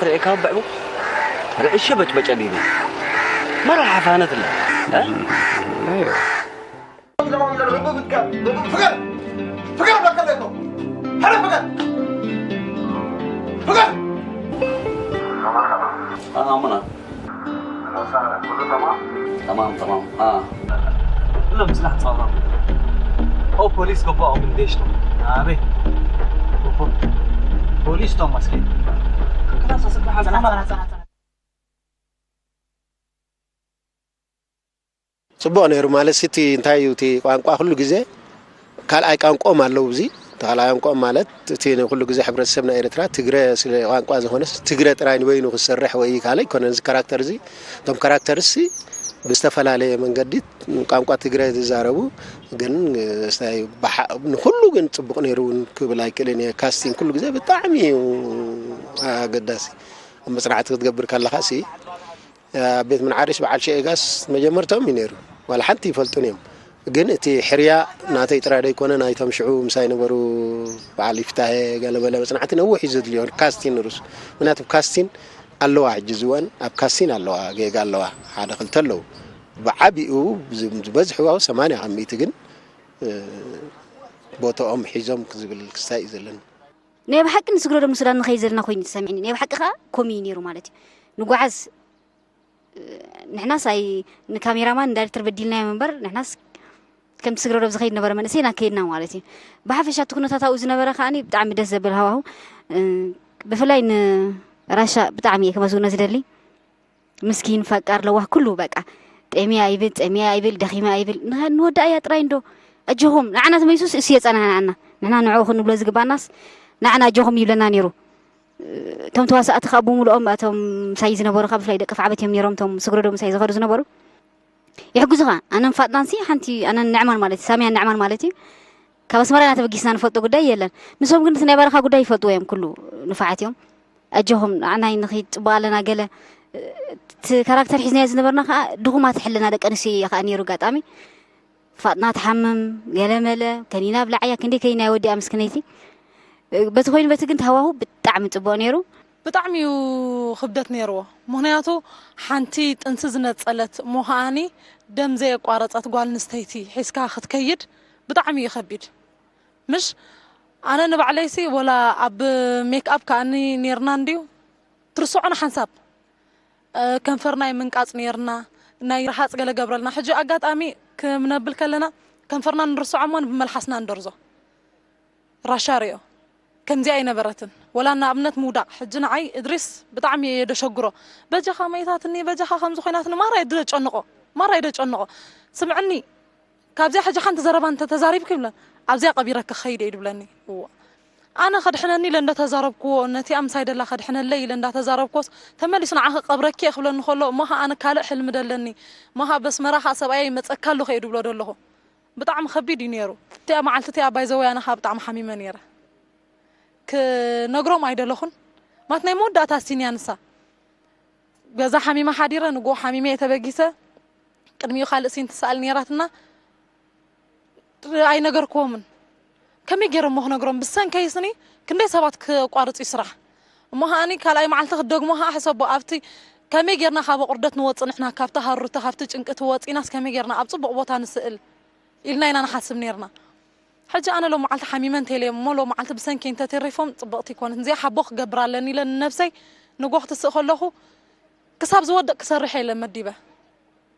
ርኤካ በዕቡ ርዕሸ በጭበጨ ዲኒ መራ ሓፋነት ለ ፍቅር ፍቅር ፍቅር በቀለቶ ሐረ ፍቅር ፍቅር አሙና تمام، تمام. اه. كلهم سلاح تصاورهم. او بوليس قبعهم من ديشتهم. ابي. ፖሊስ ቶም መስለኝ። ክላስ ስብሓ ጽቡቕ ነይሩ። ማለት እቲ እንታይ እዩ፣ እቲ ቋንቋ ኩሉ ግዜ ካልኣይ ቋንቋኦም ኣለዉ። እዚ ካልኣይ ቋንቋኦም ማለት እቲ ንኩሉ ግዜ ሕብረተሰብ ናይ ኤርትራ ትግረ ስለ ቋንቋ ዝኾነስ ትግረ ጥራይ ንበይኑ ክሰርሕ ወይ ካልእ ኣይኮነን። እዚ ካራክተር እዚ፣ እቶም ካራክተርሲ ብዝተፈላለየ መንገዲ ቋንቋ ትግረ ዝዛረቡ ግን፣ ስታይ ብሓ-፣ ንኩሉ ግን ጽቡቕ ነይሩ እውን ክብል ኣይክእልን እየ። ካስቲንግ ኩሉ ግዜ ብጣዕሚ እዩ ኣገዳሲ። ኣብ መጽናዕቲ ክትገብር ከለኻ ሲ ኣብ ቤት ምንዓሪስ በዓል ሸኤጋስ መጀመርታኦም እዩ ነይሩ። ዋላ ሓንቲ ይፈልጡን እዮም። ግን እቲ ሕርያ ናተይ ጥራይ ደይኮነ ናይቶም ሽዑ ምሳይ ነበሩ በዓል ይፍታሄ ገለመለ መጽናዕቲ ነዊሕ እዩ ዘድልዮ ካስቲን ንሩስ። ምክንያቱ ካስቲን ኣለዋ፣ ሕጂ ዝወን ኣብ ካስቲን ኣለዋ፣ ጌጋ ኣለዋ፣ ሓደ ክልተ ኣለዉ። ብዓቢኡ ዝም-፣ ዝበዝሑ ኣብ ሰማንያ ካብ ሚእቲ ግን፣ እ፣ ቦታኦም ሒዞም ክዝብል ክስታይ እዩ ዘለኒ። ናይ ብሓቂ ንስግረዶም ንሱዳን ንኸይድ ዘለና ኮይኑ ተሰሚዕኒ። ናይ ብሓቂ ኸኣ ከምኡ እዩ ነይሩ ማለት እዩ። ንጓዓዝ፣ እ፣ ንሕናስ ኣይ ንካሜራማን ንዳይሬክተር በዲልናዮም እምበር፣ ንሕናስ ከምቲ ስግረዶብ ዝኸይድ ነበረ መንእሰይ ኢና ከይድና ማለት እዩ። ብሓፈሻ እቲ ኩነታት ኣብኡ ዝነበረ ከኣኒ ብጣዕሚ ደስ ዘብል ሃዋሁ፣ እ፣ ብፍላይ ንራሻ ብጣዕሚ እየ ከመስግኖ ዝደሊ። ምስኪን፣ ፈቃር፣ ለዋህ፣ ኩሉ በቃ። ጠምየ ኣይብል፣ ጸምየ ኣይብል፣ ደኺመ ኣይብል። ንኸ-፣ ንወዳእያ ጥራይ እንዶ። ኣጆኹም፣ ንዓና ተመሊሱስ እሱ የጸናንዓና። ንሕና ንዕኡ ክንብሎ ዝግባናስ ንዓና ኣጆኹም ይብለና ነይሩ። እቶም ተዋሳእቲ ካብ ብምልኦም፣ እቶም ምሳይ ዝነበሩ፣ ካብ ብፍላይ ደቂ ፋዕበት እዮም ነይሮም፣ እቶም ስግረዶ ምሳይ ዝኸዱ ዝነበሩ። ይሕግዙኻ። ኣነን ፋጥናንሲ ሓንቲ፣ ኣነን ንዕማን ማለት እዩ፣ ሳሚያን ንዕማን ማለት እዩ። ካብ ኣስመራ ኢና ተበጊስና፣ ንፈልጦ ጉዳይ የለን። ንሶም ግን እቲ ናይ በረኻ ጉዳይ ይፈልጥዎ እዮም፣ ኩሉ ንፋዓት እዮም። ኣጆኹም፣ ንዓናይ ንኺድ፣ ጽቡቕ ኣለና፣ ገለ፣ እቲ ካራክተር ሒዝናዮ ዝነበርና ከኣ ድኹማት ሕልና ደቂ ኣንስትዮ እያ ከኣ ነይሩ ኣጋጣሚ። ፋጥና ትሓምም፣ ገለ መለ፣ ከኒና ኣብላዓያ፣ ክንደይ ከኒና እያ ወዲኣ ምስክነይቲ። በቲ ኮይኑ በቲ ግን ተሃዋሁ ብጣዕሚ ጽቡቕ ነይሩ። ብጣዕሚ እዩ ክብደት ነይርዎ። ምኽንያቱ ሓንቲ ጥንሲ ዝነጸለት እሞ ከኣኒ ደም ዘየቋረጸት ጓል ኣንስተይቲ ሒዝካ ክትከይድ ብጣዕሚ እዩ ከቢድ። ምሽ ኣነ ንባዕለይሲ ወላ ኣብ ሜክኣፕ ከኣኒ ነይርና እንድዩ ትርስዖ ንሓንሳብ። እ፣ ከንፈርና ይምንቃጽ ነይርና፣ ናይ ርሃጽ ገለ ገብረልና። ሕጂ ኣጋጣሚ ክነብል ከለና ከንፈርና ንርስዖ እሞ ብመልሓስና ንደርዞ። ራሻ ርዮ። ከምዚኣ ኣይነበረትን። ወላ ንኣብነት ምውዳቕ። ሕጂ ንዓይ እድሪስ ብጣዕሚ እየ ደሸግሮ። በጃኻ መይታትኒ፣ በጃኻ ከምዚ ኮይናትኒ፣ ማራ እየ ደጨንቖ። ማራ እየ ደጨንቖ። ስምዕኒ፣ ካብዚኣ ሕጂ ሓንቲ ዘረባ እንተ ተዛሪብኪ ይብለን፣ ኣብዚኣ ቀቢረኪ ክኸይድ እየ ድብለኒ። እዋ። ኣነ ከድሕነኒ ኢለ እንዳተዛረብክዎ፣ ነቲኣ ምሳይ ደላ ከድሕነለይ ኢለ እንዳተዛረብክዎስ፣ ተመሊሱ ንዓኺ ቀብረኪ እየ ክብለኒ ከሎ፣ እሞ ኸዓ ኣነ ካልእ ሕልሚ ደለኒ። እሞ ኸዓ በስመራ ኸዓ ሰብኣየይ ይመጸካ ኣሎ ከየ ድብሎ ደለኹ። ብጣዕሚ ከቢድ እዩ ነይሩ። እቲኣ መዓልቲ እቲኣ ባይ ዘ ወይ ኣነ ኸዓ ብጣዕሚ ሓሚመ ነይረ። ክነግሮም ኣይደለኹን። ማለት ናይ መወዳእታ ሲን እያ ንሳ። ገዛ ሓሚመ ሓዲረ፣ ንግሆ ሓሚመ እየ ተበጊሰ። ቅድሚኡ ካልእ ሲን ትሰኣል ነይራትና። ኣይነገርክዎምን። ከመይ ገይረ እሞ ክነግሮም? ብሰንከይስኒ ክንደይ ሰባት ከቋርጽ እዩ ስራሕ። እሞ ከኣኒ ካልኣይ መዓልቲ ክትደግሞ ከኣ ሕሰቦ። ኣብቲ ከመይ ጌርና ካብ ኣቑርደት ንወጽእ ንሕና፣ ካብቲ ሃሩርቲ፣ ካብቲ ጭንቂ እቲ ወጺእናስ ከመይ ጌርና ኣብ ጽቡቕ ቦታ ንስእል ኢልና ኢና ንሓስብ ነይርና። ሕጂ ኣነ ሎም መዓልቲ ሓሚመ እንተኢለዮም እሞ ሎም መዓልቲ ብሰንከይ እንተተሪፎም ጽብቕቲ ይኮነት። እዚኣ ሓቦ ክገብር ኣለኒ ኢለ ንነብሰይ ንግሆ ክትስእ ከለኹ ክሳብ ዝወድቕ ክሰርሕ እየ ኢለ መዲበ።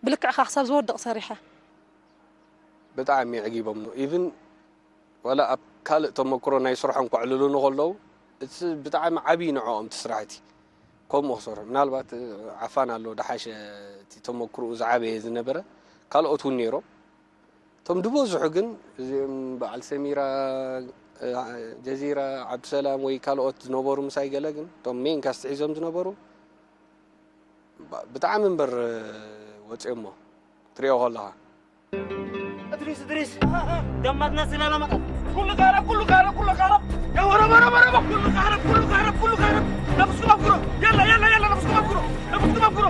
ብልክዕ ከኣ ክሳብ ዝወድቕ ሰሪሐ። ብጣዕሚ ኣዕጊቦም። ኢቭን ዋላ ኣብ ካልእ ተመክሮ ናይ ስርሖም ከዕልሉኒ ከለዉ፣ እቲ ብጣዕሚ ዓብዪ ንዕኦም እቲ ስራሕ እቲ። ከምኡ ክሰርሑ። ምናልባት ዓፋን ኣሎ፣ ደሓሸ እቲ ተመክሮኡ ዝዓበየ ዝነበረ፣ ካልኦት እውን ነይሮም። እቶም ዝበዝሑ ግን፣ እዚኦም በዓል ሰሚራ፣ ጀዚራ፣ ዓብዱሰላም ወይ ካልኦት ዝነበሩ ምሳይ ገለ ግን፣ እቶም ሜን ካስት ሒዞም ዝነበሩ፣ ብ-፣ ብጣዕሚ እምበር ወፂኦሞ ትሪኦ ከለኻ። እድሪስ፣ እድሪስ፣ ደማትና ዝላላ መጣ። ኩሉ ካረብ፣ ኩሉ ካረብ፣ ኩሉ ካረብ። ያ ወረብ፣ ወረብ፣ ወረብ። ኩሉ ካረብ፣ ኩሉ ካረብ፣ ኩሉ ካረብ። ነብስኩም ኣብኩሮ። የላ፣ የላ፣ የላ፣ ነብስኩም ኣብኩሮ። ነብስኩም ኣብኩሮ።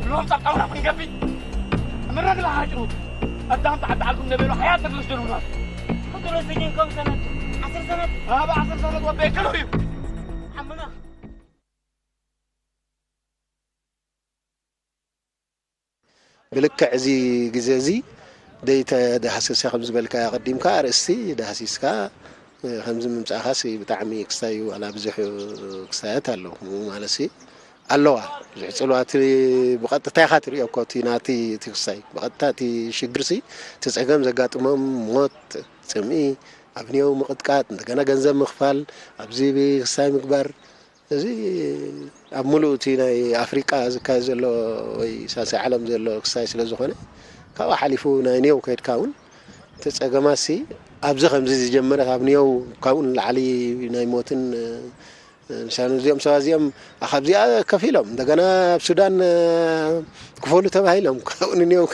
ሎም ጻብጻብና ክንገቢ። ምረግላ ሓጭሩ። ኣዳም ተዓዳዓልኩም ነበሩ ሓያት ተግልስ ደሩና። ቁጥሩ ስኒንኩም ሰነድ፣ ዓስር ሰነድ። ኣብ ዓስር ሰነድ ወበይ ከሎ እዩ። ዓምና። ብልክዕ እዚ ግዜ እዚ ደይተዳህሰሰ ከም ዝበልካ ቀዲምካ ኣርእስቲ ዳህሲስካ ከምዚ ምምጻእኻሲ ብጣዕሚ ክስታይ እዩ። ዋላ ብዙሕ ክስታያት ኣለዉ። ማለት ሲ ኣለዋ። ብዙሕ ጽልዋ እቲ ብቐጥታ ኢኻ ትርእዮ እኮ እቲ ናቲ እቲ ክስታይ። ብቐጥታ እቲ ሽግርሲ እቲ ጸገም ዘጋጥሞም ሞት፣ ጽምኢ፣ ኣብ ኒዮው ምቕጥቃጥ፣ እንደገና ገንዘብ ምኽፋል፣ ኣብዚ ክስታይ ምግባር፣ እዚ ኣብ ምሉእ እቲ ናይ ኣፍሪቃ ዝካየድ ዘሎ ወይ ሳልሳይ ዓለም ዘሎ ክስታይ ስለ ዝኾነ፣ ካብኡ ሓሊፉ ናይ ኒዮው ከይድካ እውን እቲ ጸገማሲ ኣብዚ ከምዚ ዝጀመረ ካብ ኒዮው ካብኡ ንላዕሊ ናይ ሞትን ምሳሌ እዚኦም ሰባት እዚኦም ካብዚኣ ከፊሎም እንደገና ኣብ ሱዳን ክፈሉ ተባሂሎም ካብኡ ንኒዮው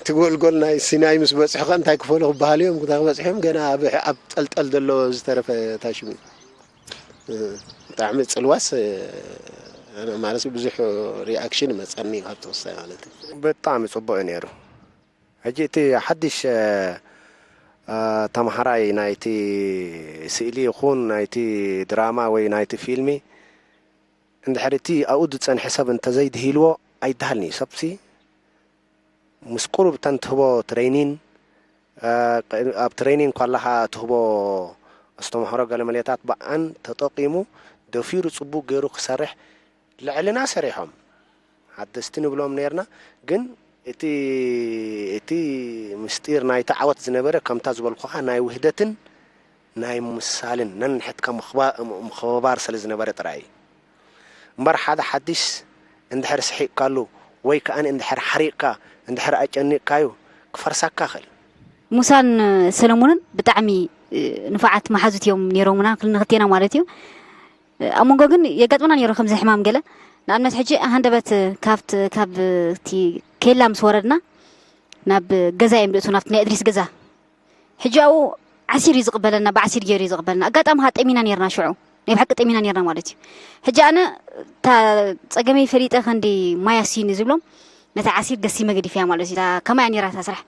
ትጎልጎል ናይ ሲናይ ምስ በፅሑ ከ እንታይ ክፈሉ ክበሃሉ እዮም ክበፅሖም ገና ኣብ ጠልጠል ዘሎ ዝተረፈ ታሽሙ ብጣዕሚ ጽልዋስ ማለት ብዙሕ ሪኣክሽን መጸኒ ካብ ተወሳይ ማለት እዩ። ብጣዕሚ ጽቡቕ እዩ ነይሩ። ሕጂ እቲ ሓድሽ ተምሃራይ ናይቲ ስእሊ ይኹን ናይቲ ድራማ ወይ ናይቲ ፊልሚ እንድሕር እቲ ኣብኡ ዝጸንሐ ሰብ እንተዘይድሂልዎ ኣይደሃልን እዩ። ሰብሲ ምስ ቁሩብ እተን ትህቦ ትረይኒን ኣብ ትረይኒን ኳላኻ ትህቦ ኣስተምሃሮ ገለመሌታት ብኣን ተጠቂሙ ደፊሩ ጽቡቅ ገይሩ ክሰርሕ ልዕልና ሰሪሖም ሓደስቲ ንብሎም ነርና ግን እቲ እቲ ምስጢር ናይቲ ዓወት ዝነበረ ከምታ ዝበልኩኻ ናይ ውህደትን ናይ ምሳልን ነንሕትካ ምኽባር ስለ ዝነበረ ጥራይ እዩ። እምበር ሓደ ሓድሽ እንድሕር ስሒቕካሉ ወይ ከኣ እንድሕር ሓሪቕካ እንድሕር ኣጨኒቕካዩ ክፈርሳካ ይኽእል። ሙሳን ሰለሙንን ብጣዕሚ ንፉዓት መሓዙት እዮም ነይሮምና ንክልቴና ማለት እዩ። ኣብ መንጎ ግን የጋጥመና ነይሩ ከምዚ ሕማም ገለ ንኣብነት ሕጂ ሃንደበት ካብቲ ካብቲ ኬላ ምስ ወረድና ናብ ገዛ እዮም ዝእትዉ ናብቲ ናይ እድሪስ ገዛ ሕጂ ኣብኡ ዓሲር እዩ ዝቕበለና፣ ብዓሲር ገይሩ እዩ ዝቕበለና። ኣጋጣሚ ኸዓ ጠሚና ኔርና ሽዑ፣ ናይ ብሓቂ ጠሚና ኔርና ማለት እዩ። ሕጂ ኣነ እታ ጸገመይ ፈሊጠ ከንዲ ማይ ኣስዩኒ ዝብሎም ነታ ዓሲር ገሲመ ገዲፈያ ማለት እዩ። እታ ከማይ እያ ኔራ እታ ስራሕ።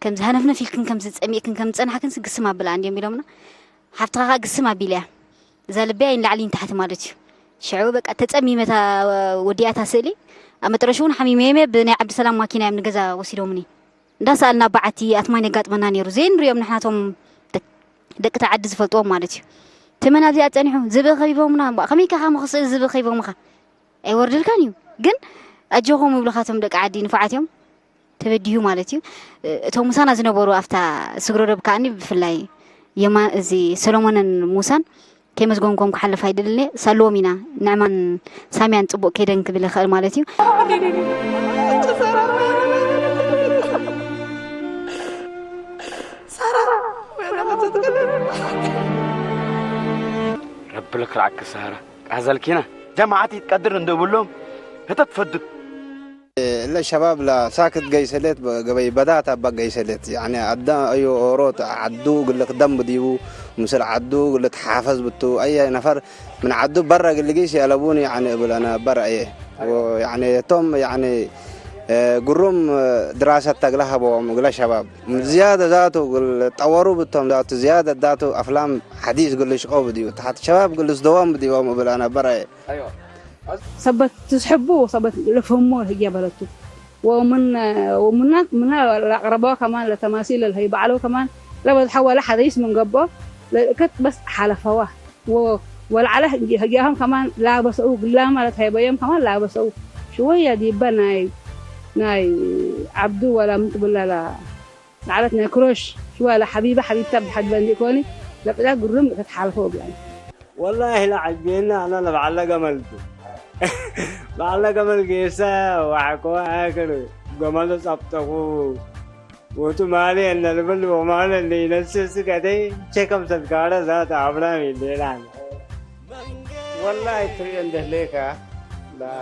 ከምዚ ሃነፍነፍ ኢልክን ከምዚ ጸሚእክን ከም ዝጸናሕክንስ ግስም ኣብላ እንድዮም ኢሎምና። ሓፍትኻ ኸዓ ግስም ኣቢለያ። እዛ ልበይ ንላዕሊ ንታሕቲ ማለት እዩ። ሽዑ በቃ ተጸሚመ እታ ወዲኣ እታ ስእሊ ኣብ መጠረሽኡ እውን ሓሚመ ብናይ ዓብዱሰላም ማኪና እዮም ንገዛ ወሲዶምኒ። እንዳሰኣልና በዓቲ ኣትማን የጋጥመና ነይሩ። ዘይንሪኦም ንሕናቶም ደቂ ተዓዲ ዝፈልጥዎም ማለት እዩ። ተመን ኣብዚኣ ጸኒሑ ዝብኢ ከቢቦምና እባ ከመይ ኢካ ከ ክስእል ዝብኢ ከቢቦምኻ ኣይወርድልካን እዩ። ግን ኣጆኹም ይብሉኻ እቶም ደቂ ዓዲ ንፉዓት እዮም። ተበዲሁ ማለት እዩ። እቶም ምሳና ዝነበሩ ኣብታ ስግረ ዶብ ከኣኒ ብፍላይ የማ እዚ ሰሎሞንን ሙሳን ከይመስገንኩም ክሓልፍ ኣይደልን እየ። ሳልዎም ኢና ንዕማን ሳምያን ጽቡቕ ከይደን ክብል ይኽእል ማለት እዩ። ረቢ ለክልዓክ ሳራ ቃዘልኪና ጀማዓት ይትቀድር እንደብሎም ህተት ፈድት إلا الشباب لا ساكت جاي سليت قبي بدات أبقى جاي سليت يعني أدا أيو أوروت عدو قلك دم بديبو مثل عدو قلت حافظ بتو أي نفر من عدو برا قلقيس يلبوني يعني أبل أنا برا إيه ويعني توم يعني قروم دراسة تقلها بوم قلا شباب زيادة ذاته قل طوروا بتوم ذاته زيادة ذاته أفلام حديث قل شقوب ديو تحت شباب قل دوام بديوم أبل أنا برا إيه ሰበት ትስሕቡ ሰበት ለፈሞ ህያ በለቱ ወምን ወምና ምና ለአቅረበዋ ከማን ለተማሲል ለልሀይ ባዕለው ከማን ለበዝሐ ወለ ሐደይስ ምን ገቦ ለእከት በስ ሐለፈዋ ወልዓለ ህያሆም ከማን ላበሰኡ ግላ ማለት ሀይበዮም ከማን ላበሰኡ ሽወያ ዲበ ናይ ናይ ዓብዱ ወላ ምን ትብላላ ንዓለት ናይ ክሮሽ ሽዋ ለሐቢበ ሐቢብታ ብሐድበ እንዲኮኒ ለቅዳ ግሩም እከት ሐልፎ ብላኝ والله لعجبنا أنا لبعلق ملك بعلق ملك يسا وحكوا آكل قمال صبتكو وتمالي أن البل ومال اللي ينسس كده شكم سبكارة ذات أبرام اللي لعنة والله تري عند هليكا لا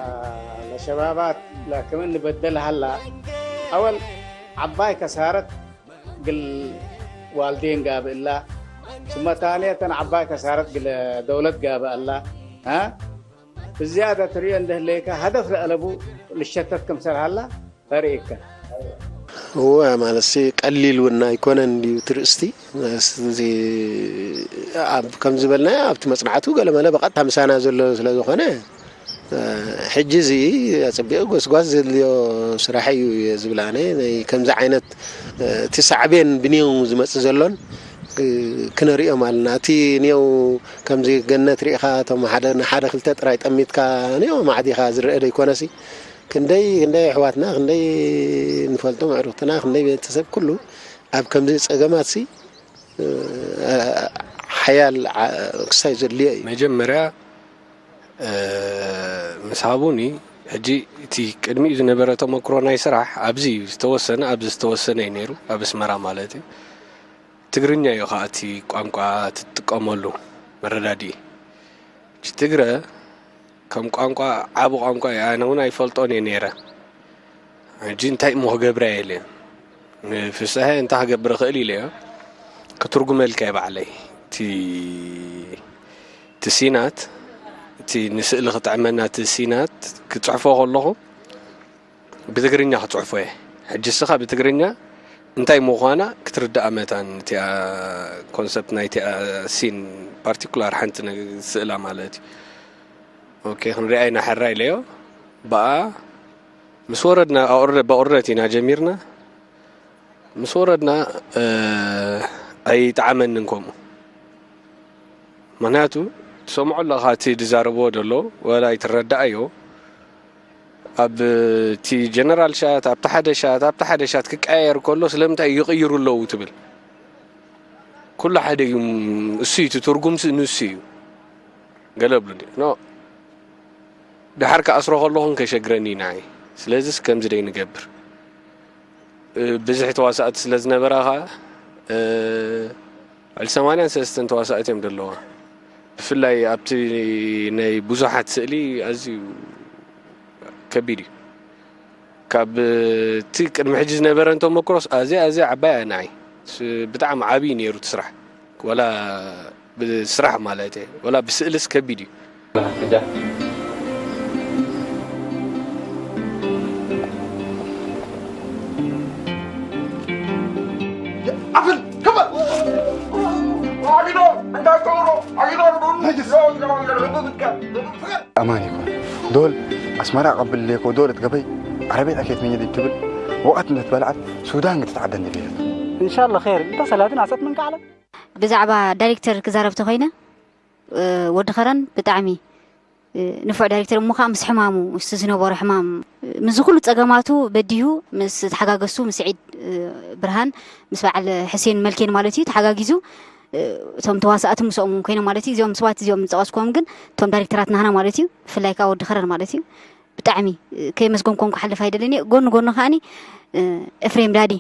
لشبابات لا كمان نبدل هلا أول عباي كسارت قل والدين قاب إلا ثم ثانية عباي كسارت قل دولة قاب الله ها زيادة تري عند هليكا هدف لألبو للشتت كم سر هلا فريقك እወ ማለትሲ ቀሊል እውን ኣይኮነን ድዩ ትርእስቲ ከምዚ በልናዮ ኣብቲ መፅናዕቱ ገለመለ ብቐጥታ ምሳና ዘሎ ስለ ዝኾነ ሕጂ እዚ ኣፀቢቑ ጎስጓስ ዘድልዮ ስራሕ እዩ እየ ዝብል ኣነ ከምዚ ዓይነት እቲ ሳዕቤን ብንየው ዝመፅእ ዘሎን ክንሪኦም ኣለና። እቲ ንየው ከምዚ ገነት ሪኢኻ እቶም ሓደ ንሓደ ክልተ ጥራይ ጠሚትካ ንየው ማዕዲኻ ዝረአ ደይኮነሲ ክንደይ ክንደይ ኣሕዋትና ክንደይ ንፈልጦም ኣዕሩኽትና ክንደይ ቤተሰብ ኩሉ ኣብ ከምዚ ጸገማትሲ ሓያል ክሳይ ዘድልዮ እዩ። መጀመርያ ምስ ሃቡኒ ሕጂ እቲ ቅድሚኡ ዝነበረ ተመክሮ ናይ ስራሕ ኣብዚ ዝተወሰነ ኣብዚ ዝተወሰነ እዩ ነይሩ ኣብ ኣስመራ ማለት እዩ። ትግርኛ እዩ ከዓ እቲ ቋንቋ ትጥቀመሉ መረዳድኢ። ሕጂ ትግረ ከም ቋንቋ ዓቢ ቋንቋ እዩ ኣነ እውን ኣይፈልጦን እየ ነይረ። ሕጂ እንታይ እሞ ክገብር እየ ኢለ ንፍስሐ እንታይ ክገብር እኽእል ኢለዮ ክትርጉመልካ እየ ባዕለይ እቲ እቲ ሲናት እቲ ንስእሊ ክጥዕመና እቲ ሲናት ክፅሕፎ ከለኹ ብትግርኛ ክፅሕፎ እየ። ሕጂ እስኻ ብትግርኛ እንታይ ምዃና ክትርዳኣ መታን እቲኣ ኮንሰፕት ናይቲኣ ሲን ፓርቲኩላር ሓንቲ ስእላ ማለት እዩ። ኦኬ ክንሪኣ ኢና ሕራ ኢለዮ ብኣ ምስ ወረድና ኣውርደት ብኣውርደት ኢና ጀሚርና ምስ ወረድና ኣይጠዓመንን ከምኡ ምክንያቱ ትሰምዖ ኣለኻ እቲ ዝዛረብዎ ዘሎ ወላ ኣይትረዳኣዮ ኣብ እቲ ጀነራል ሻት ኣብቲ ሓደ ሻት ኣብቲ ሓደ ሻት ክቀያየር ከሎ ስለምንታይ ይቕይሩ ኣለዉ ትብል ኩሉ ሓደ እዩ እሱ እዩ ትርጉም ንሱ እዩ ገለ ብሉ ኖ ድሓር ክኣስሮ ከለኹን ከሸግረኒ እዩ ንዓይ ስለዚስ ከምዚ ደይ ንገብር ብዝሒ ተዋሳእቲ ስለ ዝነበራ ኸዓ ልዕሊ ሰማንያን ሰለስተን ተዋሳእቲ እዮም ዘለዋ ብፍላይ ኣብቲ ናይ ብዙሓት ስእሊ ኣዝዩ ከቢድ እዩ ካብ እቲ ቅድሚ ሕጂ ዝነበረን ተመክሮስ ኣዝያ ኣዝያ ዓባይ እያ ንዓይ ብጣዕሚ ዓብዪ ነይሩ እቲ ስራሕ ወላ ብስራሕ ማለት እየ ወላ ብስእልስ ከቢድ እዩ ዓፍን ክበል ኣጊዶ እንታይ ገብሮ ኣጊዶ ኣማን ይኩን ዶል ኣስመራ ቀብል ሌኮ ዶል እትገበይ ዓረቤት ኣኬት መኘ ድትብል ወቃት እንደትበልዓት ሱዳን ክትትዓደ እንደቤለት እንሻላ ኸይር እንተ ሰላትን ኣሰጥ ምን ከዓለ ብዛዕባ ዳይሬክተር ክዛረብ ተኾይነ ወዲ ኸረን ብጣዕሚ ንፉዕ ዳይሬክተር እሞ ከዓ ምስ ሕማሙ ምስቲ ዝነበሮ ሕማም ምስዚ ኩሉ ፀገማቱ በዲሁ ምስ ተሓጋገዝቱ ምስ ስዒድ ብርሃን ምስ በዓል ሕሴን መልኬን ማለት እዩ ተሓጋጊዙ እቶም ተዋሳእቲ ምስኦም ኮይኖም ማለት እዩ እዚኦም ሰባት እዚኦም ዝፀቀስኩዎም ግን እቶም ዳይሬክተራት ናህና ማለት እዩ ብፍላይ ከዓ ወዲ ከረን ማለት እዩ ብጣዕሚ ከየመስገንኩም ክሓልፍ ኣይደልን እየ ጎኒ ጎኒ ከዓኒ ኤፍሬም ዳዲ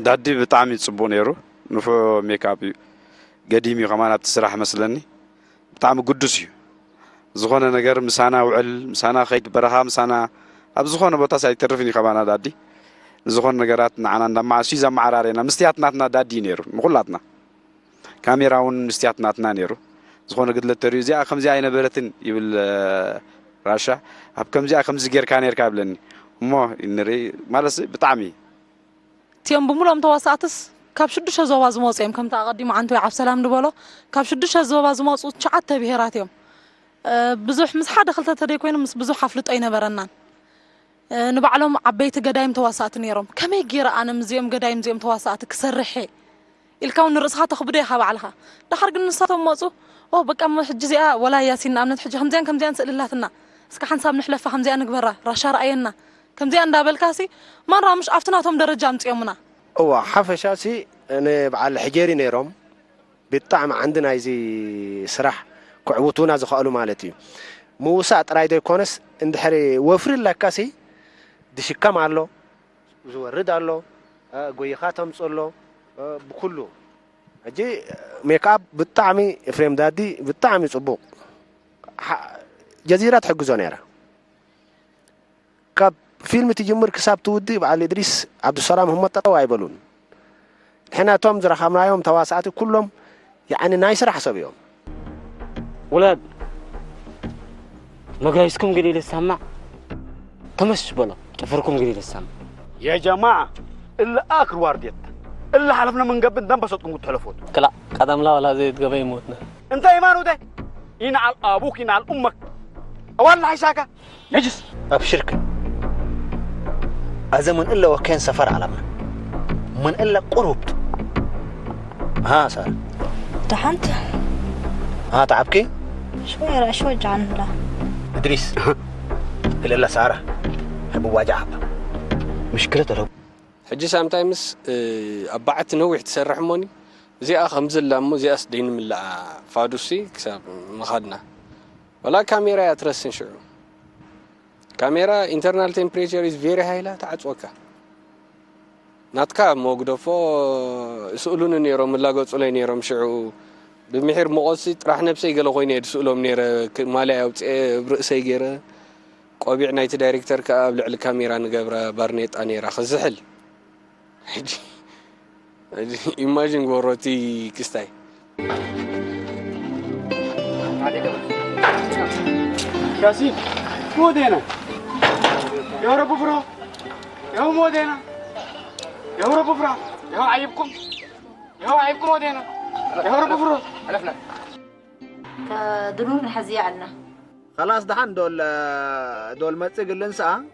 ዳዲ ብጣዕሚ ፅቡቅ ነይሩ ንፉዕ ሜክኣፕ እዩ ገዲም እዩ ከማን ኣብቲ ስራሕ መስለኒ ብጣዕሚ ግዱስ እዩ ዝኾነ ነገር ምሳና ውዕል ምሳና ከይድ በረኻ ምሳና ኣብ ዝኾነ ቦታ ሳይተርፍን እዩ ከማና ዳዲ ዝኾነ ነገራት ንዓና እንዳማዓሱ እዩ ዘመዓራርየና ምስትያት ናትና ዳዲ እዩ ነይሩ ንኩላትና ካሜራ እውን ምስትያት ናትና ነይሩ ዝኾነ ግድለት ተሪኡ እዚኣ ከምዚኣ ኣይነበረትን ይብል ራሻ ኣብ ከምዚኣ ከምዚ ጌርካ ነርካ ይብለኒ እሞ ንርኢ ማለት ብጣዕሚ እቲኦም ብምሎም ተዋሳእትስ ካብ ሽዱሽተ ዞባ ዝመፁ እዮም ከምቲ ኣቐዲሙ ዓንተወይ ዓብሰላም ዝበሎ ካብ ሽዱሽተ ዞባ ዝመፁ ትሽዓተ ብሄራት እዮም ብዙሕ ምስ ሓደ ክልተ ተደይኮይኑ ምስ ብዙሕ ኣፍልጦ ኣይነበረናን ንባዕሎም ዓበይቲ ገዳይም ተዋሳእቲ ነይሮም ከመይ ገይረ ኣነ ምስዚኦም ገዳይም እዚኦም ተዋሳእቲ ክሰርሕ ኢልካ እውን ንርእስኻ ተኽብዶ ኢኻ ባዕልኻ ድሓር ግን ንሳቶም መፁ ኦ በቃ እሞ ሕጂ እዚኣ ወላ ያሲን ንኣብነት ሕጂ ከምዚኣን ከምዚኣን ስእሊ ኣላትና እስከ ሓንሳብ ንሕለፋ ከምዚኣ ንግበራ ራሻ ረኣየና ከምዚኣ እንዳበልካሲ ማራ ምሽ ኣብቲ ናቶም ደረጃ ኣምፅኦምና እዋ ሓፈሻ ሲ ንበዓል ሕጀሪ ነይሮም ብጣዕሚ ዓንዲ ናይዚ ስራሕ ክዕውቱና ዝኽኣሉ ማለት እዩ ምውሳእ ጥራይ ዘይኮነስ እንድሕሪ ወፍሪ ኣለካሲ ድሽከም ኣሎ ዝወርድ ኣሎ ጎይኻ ተምፅእ ኣሎ ብኩሉ ሕጂ ሜክኣፕ ብጣዕሚ ኤፍሬም ዳዲ ብጣዕሚ ፅቡቅ ጀዚራ ትሕግዞ ነይራ ካብ ፊልም ትጅምር ክሳብ ትውድእ በዓል እድሪስ ዓብዱሰላም ህሞት ጠጠው ኣይበሉን ንሕና እቶም ዝረኸብናዮም ተዋሳእቲ ኩሎም ያዕኒ ናይ ስራሕ ሰብ እዮም ولاد መጋይስኩም ገሊለ ዝሰማዕ ተመሽ በሎ ጥፍርኩም ገሊለ ዝሰማዕ يا جماعة اللي آخر وارديت اللي حلفنا من قبل دم بسطكم قلت حلفوت كلا قدم لا ولا زيت قبي موتنا انت ايمان وده ينعل ابوك ينعل امك اوان حيساكا نجس أبشرك أذا من إلا وكان سفر على من من إلا قرب ها سارة. ደሓንት ها تعبكي؟ ሽወይ ራእሽ ወጃዓን ብላ إدريس. ክልእላ ሳራ። ሕብዋጃ ሓባ። ምሽክለት ኣለዉ። ሕጂ ሳምታይምስ ኣብ በዓቲ ነዊሕ ትሰርሕ እሞኒ እዚኣ ከምዚ ኣላ እሞ እዚኣስ ደይንምላኣ ፋዱሲ ክሳብ ምኻድና ወላ ካሜራ እያ ትረስን ሽዑ ካሜራ internal temperature is very high ኢላ ትዓፅወካ ናትካ እሞ ግደፎ ይስእሉኒ ነይሮም ላገፁለይ ነይሮም ሽዑ ብምሒር ሙቐትሲ ጥራሕ ነብሰይ ገለ ኮይነ እየ ዝስእሎም ነይረ ማልያ ኣውፅኤ ኣብ ርእሰይ ገይረ ቆቢዕ ናይቲ ዳይሬክተር ከዓ ኣብ ልዕሊ ካሜራ ንገብራ ባርኔጣ ነይራ ክዝሕል ሕጂ ሕጂ ኢማጂን ጎሮ እቲ ክስታይ ياسين، مو دينا. يا رب افرح. يا مو دينا. يا رب افرح. يا عيبكم. يا عيبكم مو دينا. يا رب افرح. حلفنا. كدنون حزي عنا. خلاص دحن دول دول መጽእ ግልን ሰኣ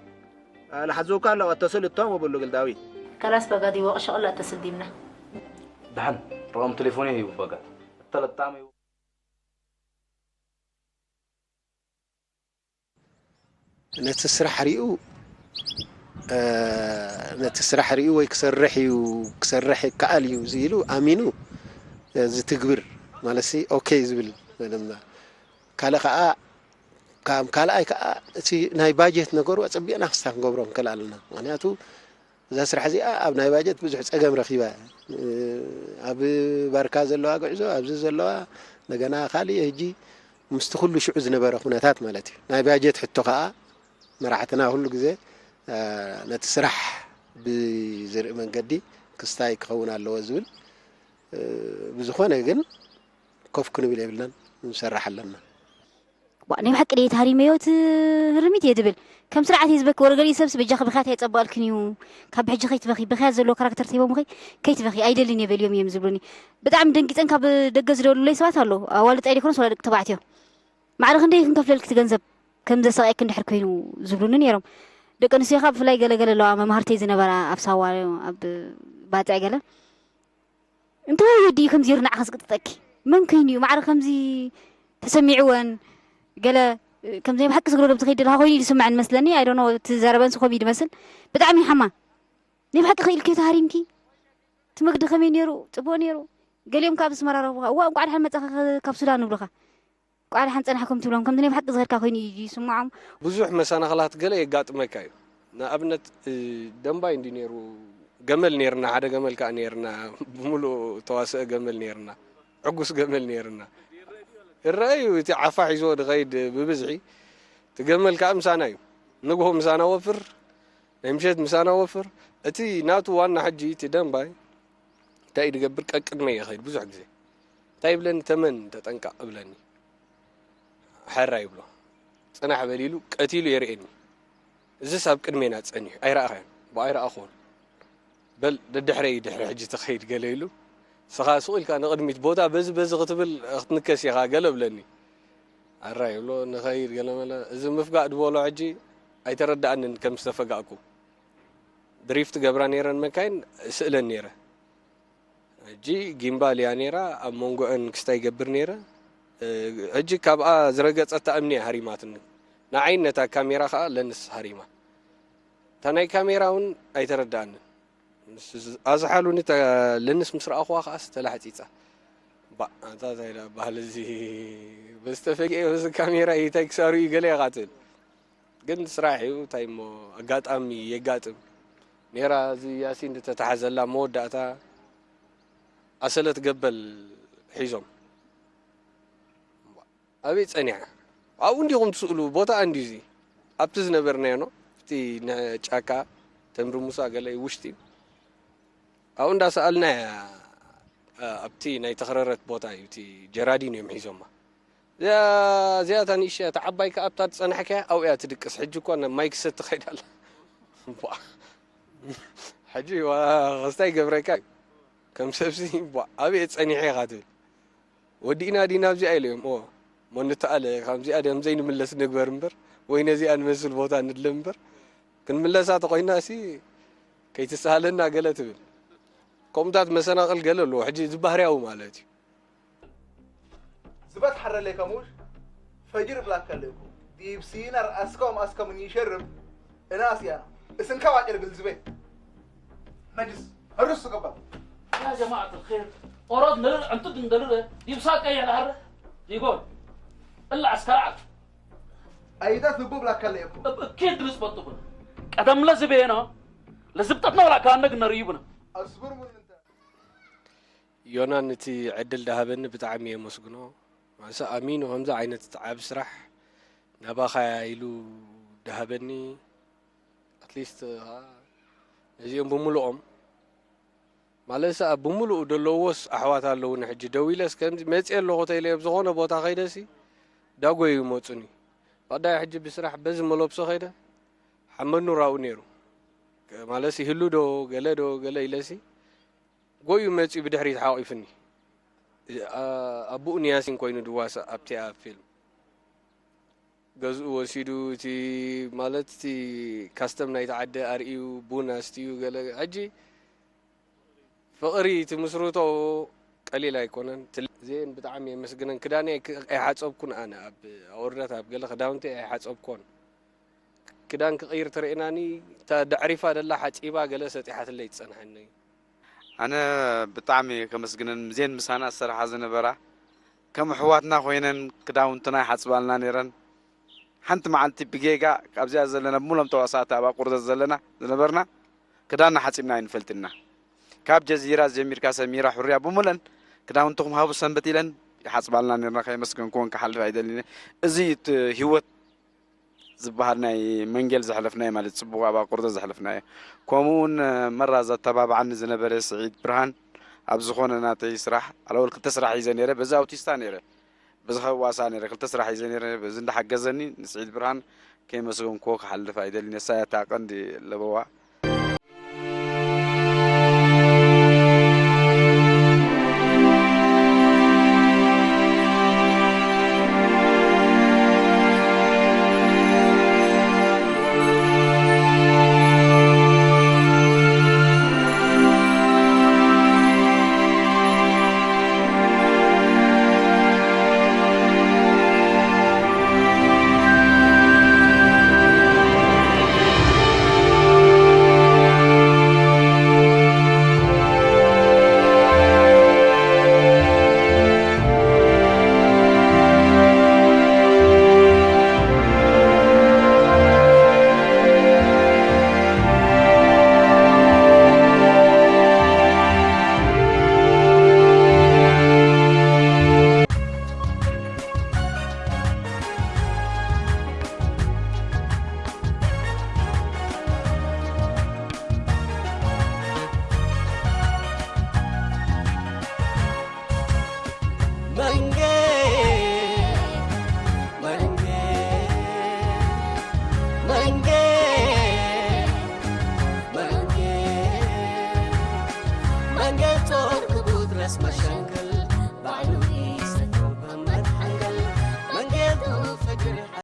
لحظوك الله اتصل التوم وبلغ الداوي. كلاس بقى دي وقش الله تسديمنا. دحن رقم تليفوني هي بقى التلتام ነቲ ስራሕ ሪኡ ነቲ ስራሕ ሪኡ ወይ ክሰርሕ እዩ ክሰርሕ ይከኣል እዩ ኢሉ ኣሚኑ ዝትግብር ማለት ኦኬ ዝብል ድማ ካልእ ከዓ ካብ ካልኣይ ከዓ እቲ ናይ ባጀት ነገሩ ኣፀቢቕና ክስታ ክንገብሮ ንክእል ኣለና ምክንያቱ እዛ ስራሕ እዚኣ ኣብ ናይ ባጀት ብዙሕ ፀገም ረኪባ ኣብ ባርካ ዘለዋ ጉዕዞ ኣብዚ ዘለዋ እንደገና ካሊእ ህጂ ምስቲ ኩሉ ሽዑ ዝነበረ ኩነታት ማለት እዩ ናይ ባጀት ሕቶ ከዓ መራሕትና ኩሉ ግዜ ነቲ ስራሕ ብዝርኢ መንገዲ ክስታይ ክኸውን ኣለዎ ዝብል ብዝኾነ ግን ኮፍ ክንብል የብልናን ንሰርሕ ኣለና ዋ ናይ ብሓቂ ድየ ተሃሪመዮ እቲ ህርሚት እየ ዝብል ከም ስርዓት እየ ዝበኪ ወረ ገሊኡ ሰብሲ በጃኺ ብኽያት ኣይፀበኣልክን እዩ ካብ ሕጂ ከይትበኺ ብኽያት ዘለዎ ካራክተር ተሂቦምኺ ከይትበኺ ኣይደልን እየ በልዮም እዮም ዝብሉኒ ብጣዕሚ ደንጊፀን ካብ ደገ ዝደውሉለይ ሰባት ኣለዉ ኣዋልድ ኣይደይኮነስ ወላ ደቂ ተባዕትዮ ማዕረ ክንደይ ክንከፍለልኪ እቲ ገንዘብ ከም ዘሰቃየኪ እንድሕር ኮይኑ ዝብሉኒ ነይሮም ደቂ ኣንስትዮ ከዓ ብፍላይ ገለገለ ኣለዋ መምሃርተይ ዝነበራ ኣብ ሳዋ ኣብ ባፅዕ ገለ እንታይ ወዲ እዩ ከምዚ ይርናዕ ከስቅጥጠኪ መን ኮይኑ እዩ ማዕረ ከምዚ ተሰሚዕወን ገለ ከምዚ ናይ ብሓቂ ዝግረዶም ዝኸይድ ደለካ ኮይኑ እዩ ዝስምዐን መስለኒ ኣይ ዶኖ እቲ ዘረበን ስኮም እዩ ዝመስል ብጣዕሚ ሓማ ናይ ብሓቂ ክኢልኪ ተሃሪምኪ እቲ መግዲ ከመይ ነይሩ ፅቡቅ ነይሩ ገሊኦም ካብ ኣስመራ ረኽቡካ እዋ እንቋዕ ድሓን መፃኻ ካብ ሱዳን ንብሉካ ቋዕዳ ሓንፀናሕኩም ትብሎም ከምዚ ናይ ብሓቂ ዝኸድካ ኮይኑ እዩ ይስምዖም። ብዙሕ መሰናኽላት ገለ የጋጥመካ እዩ። ንኣብነት ደንባይ እንዲ ነይሩ ገመል ነይርና ሓደ ገመል ከዓ ነይርና ብምሉእ ተዋስአ ገመል ነይርና ዕጉስ ገመል ነይርና ይረአ እዩ እቲ ዓፋ ሒዝዎ ድኸይድ ብብዝሒ እቲ ገመል ከዓ ምሳና እዩ ንግሆ ምሳና ወፍር ናይ ምሸት ምሳና ወፍር እቲ ናቱ ዋና ሕጂ እቲ ደንባይ እንታይ እዩ ድገብር ቀቅድመይ ይኸይድ ብዙሕ ግዜ እንታይ ይብለኒ ተመን ተጠንቀቕ እብለኒ ሓራ ይብሎ ጽናሕ በል ኢሉ ቀቲሉ የርእየኒ እዝስ ኣብ ቅድሜና ጸኒሑ ኣይረኣኻዮን ብኣይ ረኣኹዎን በል ደድሕረይ ድሕሪ ሕጂ ተኸይድ ገለ ኢሉ ስኻ ሱቕ ኢልካ ንቕድሚት ቦታ በዚ በዚ ክትብል ክትንከስ ኢኻ ገለ እብለኒ ኣራ ይብሎ ንኸይድ ገለ መለ እዚ ምፍጋእ ድበሎ ሕጂ ኣይተረዳኣንን ከም ዝተፈጋእኩ ድሪፍት ገብራ ነይረን መካይን ስእለን ነይረ ሕጂ ጊምባል እያ ነይራ ኣብ መንጎአን ክስታይ ይገብር ነይረ ሕጂ ካብኣ ዝረገፀታ እምኒ እያ ሃሪማትኒ ንዓይን ነታ ካሜራ ከዓ ለንስ ሃሪማ እታ ናይ ካሜራ እውን ኣይተረዳኣንን ኣዝሓሉኒ ለንስ ምስ ረኣኹዋ ከዓ ተላሕፂፃ ባ ኣንታ እንታይ ዳ ባህል እዚ በዝተፈግአ በዚ ካሜራ እዩ እንታይ ክሳሩ እዩ ገለ ኢኻ ትብል ግን ስራሕ እዩ እንታይ እሞ ኣጋጣሚ የጋጥም ኔራ እዚ ያሲን ዝተታሓዘላ መወዳእታ ኣሰለት ገበል ሒዞም ኣበይ ጸኒዓ ኣብኡ እንዲኹም ትስእሉ ቦታ እንዲዚ ኣብቲ ዝነበርናዮ ነው ኣብቲ ጫካ ተምሪ ሙሳ ገለ ውሽጢ ኣብኡ እንዳሰኣልና ኣብቲ ናይ ተኽረረት ቦታ እዩ እቲ ጀራዲን እዮም ሒዞማ እዚኣ እዚኣ እታ ንእሽያ እታ ዓባይ ከኣ ኣብታ ዝጸናሕካያ ኣብኡ እያ ትድቅስ ሕጂ እኳ ናብ ማይ ክሰቲ ከይዳ ኣላ ሕጂ ክስታይ ገብረካ እዩ ከም ሰብሲ ኣበየ ጸኒሐ ኢኻ ትብል ወዲእና ዲና ኣብዚኣ ኢለዮም እሞ ንተኣለ ካብዚኣ ድም ዘይንምለስ ንግበር እምበር ወይ ነዚኣ ንመስል ቦታ ንድለ እምበር ክንምለሳ ተኾይና ሲ ከይትሰሃለና ገለ ትብል ከምኡታት መሰናቕል ገለ ኣለዎ። ሕጂ እዚ ባህርያዊ ማለት እዩ። ዝበትሐረለይ ከሙሽ ፈጅር ብላከለይኩ ዲብ ሲና ርኣስከም ኣስከምን ይሸርብ እናስ ያና እስንካ ዋጭር ግልዝበ ነጅስ። ህርስ ገባ። يا جماعة الخير، أراد نرر أنتو دندرر ديب ساكا يا العرة ديقول إلا عسكر عرة ኣይታት ህቡብ ላካለየኩም كيد رزبطكم قدم لزبينا لزبطتنا ولا كان نقنا ريبنا ኣስብር ሙን እንተ ዮናን፣ እቲ ዕድል ዳሃበኒ ብጣዕሚ የመስግኖ። ማንሳ ኣሚኑ ከምዚ ዓይነት ዓብ ስራሕ ናባኻ ኢሉ ዳሃበኒ። ኣትሊስት ነዚኦም ብምልኦም ማለት ሰኣ ብምልኡ ደለዎስ ኣሕዋት ኣለውኒ። ሕጂ ደው ኢለስ ከምዚ መፅእ ኣለኹ ተኢለ ኣብ ዝኾነ ቦታ ከይደሲ ዳጎዩ ይመፁኒ። ባዳይ ሕጂ ብስራሕ በዚ መለብሶ ከይደ ሓመኑ ራኡ ነይሩ። ማለትሲ ይህሉ ዶ ገለ ዶ ገለ ኢለሲ ጎዩ መፅዩ ብድሕሪት ሓቂፍኒ። ኣቡኡ ንያሲን ኮይኑ ድዋሳእ ኣብቲኣ ፊልም ገዝኡ ወሲዱ እቲ ማለት እቲ ካስተም ናይቲ ዓዲ ኣርእዩ ቡን ኣስትዩ ገለ ሕጂ ፍቕሪ እቲ ምስርቶ ቀሊል ኣይኮነን። እዚአን ብጣዕሚ የመስግነን። ክዳነይ ኣይሓፀብኩን ኣነ ኣብ ኣወርዳት ኣብ ገለ ክዳውንቲ ኣይሓፀብኮን። ክዳን ክቕይር ተርእናኒ እታ ደዕሪፋ ደላ ሓፂባ ገለ ሰጢሓትለይ ትፀንሐኒ። ኣነ ብጣዕሚ ከመስግነን ምዜን ምሳና ዝሰርሓ ዝነበራ ከም ኣሕዋትና ኮይነን ክዳውንትና ይሓፅባልና ነይረን። ሓንቲ መዓልቲ ብጌጋ ካብዚኣ ዘለና ብሙሎም ተዋሳእቲ ኣብ ኣቁርደት ዘለና ዝነበርና ክዳንና ሓፂብና ኣይንፈልጥና። ካብ ጀዚራ ጀሚርካ ሰሚራ ሕሩያ ብሙለን ክዳውንትኹም ሃቡ ሰንበት ኢለን ይሓፅባልና ነይርና። ከየመስገንኩወን ክሓልፍ ኣይደልን። እዚ ህይወት ዝበሃል ናይ መንጌል ዘሕለፍናዮ ማለት ጽቡቕ ኣብ ኣቁርደት ዘሕለፍናዮ። ከምኡ እውን መራ ዘተባብዓኒ ዝነበረ ስዒድ ብርሃን ኣብ ዝኾነ ናተይ ስራሕ ኣላወል ክልተ ስራሕ ሒዘ ነይረ። በዚ ኣውቲስታ ነይረ፣ በዚ ከዋሳ ነይረ፣ ክልተ ስራሕ ሒዘ ነይረ። በዚ እንዳሓገዘኒ ንስዒድ ብርሃን ከየመስገንኩዎ ክሓልፍ ኣይደልን። እሳ እያ እታ ቀንዲ ለበዋ። መንጌ መንጌ መንጌ መንጌ መንጌ ጾር ክቡት ረስ መሸንከ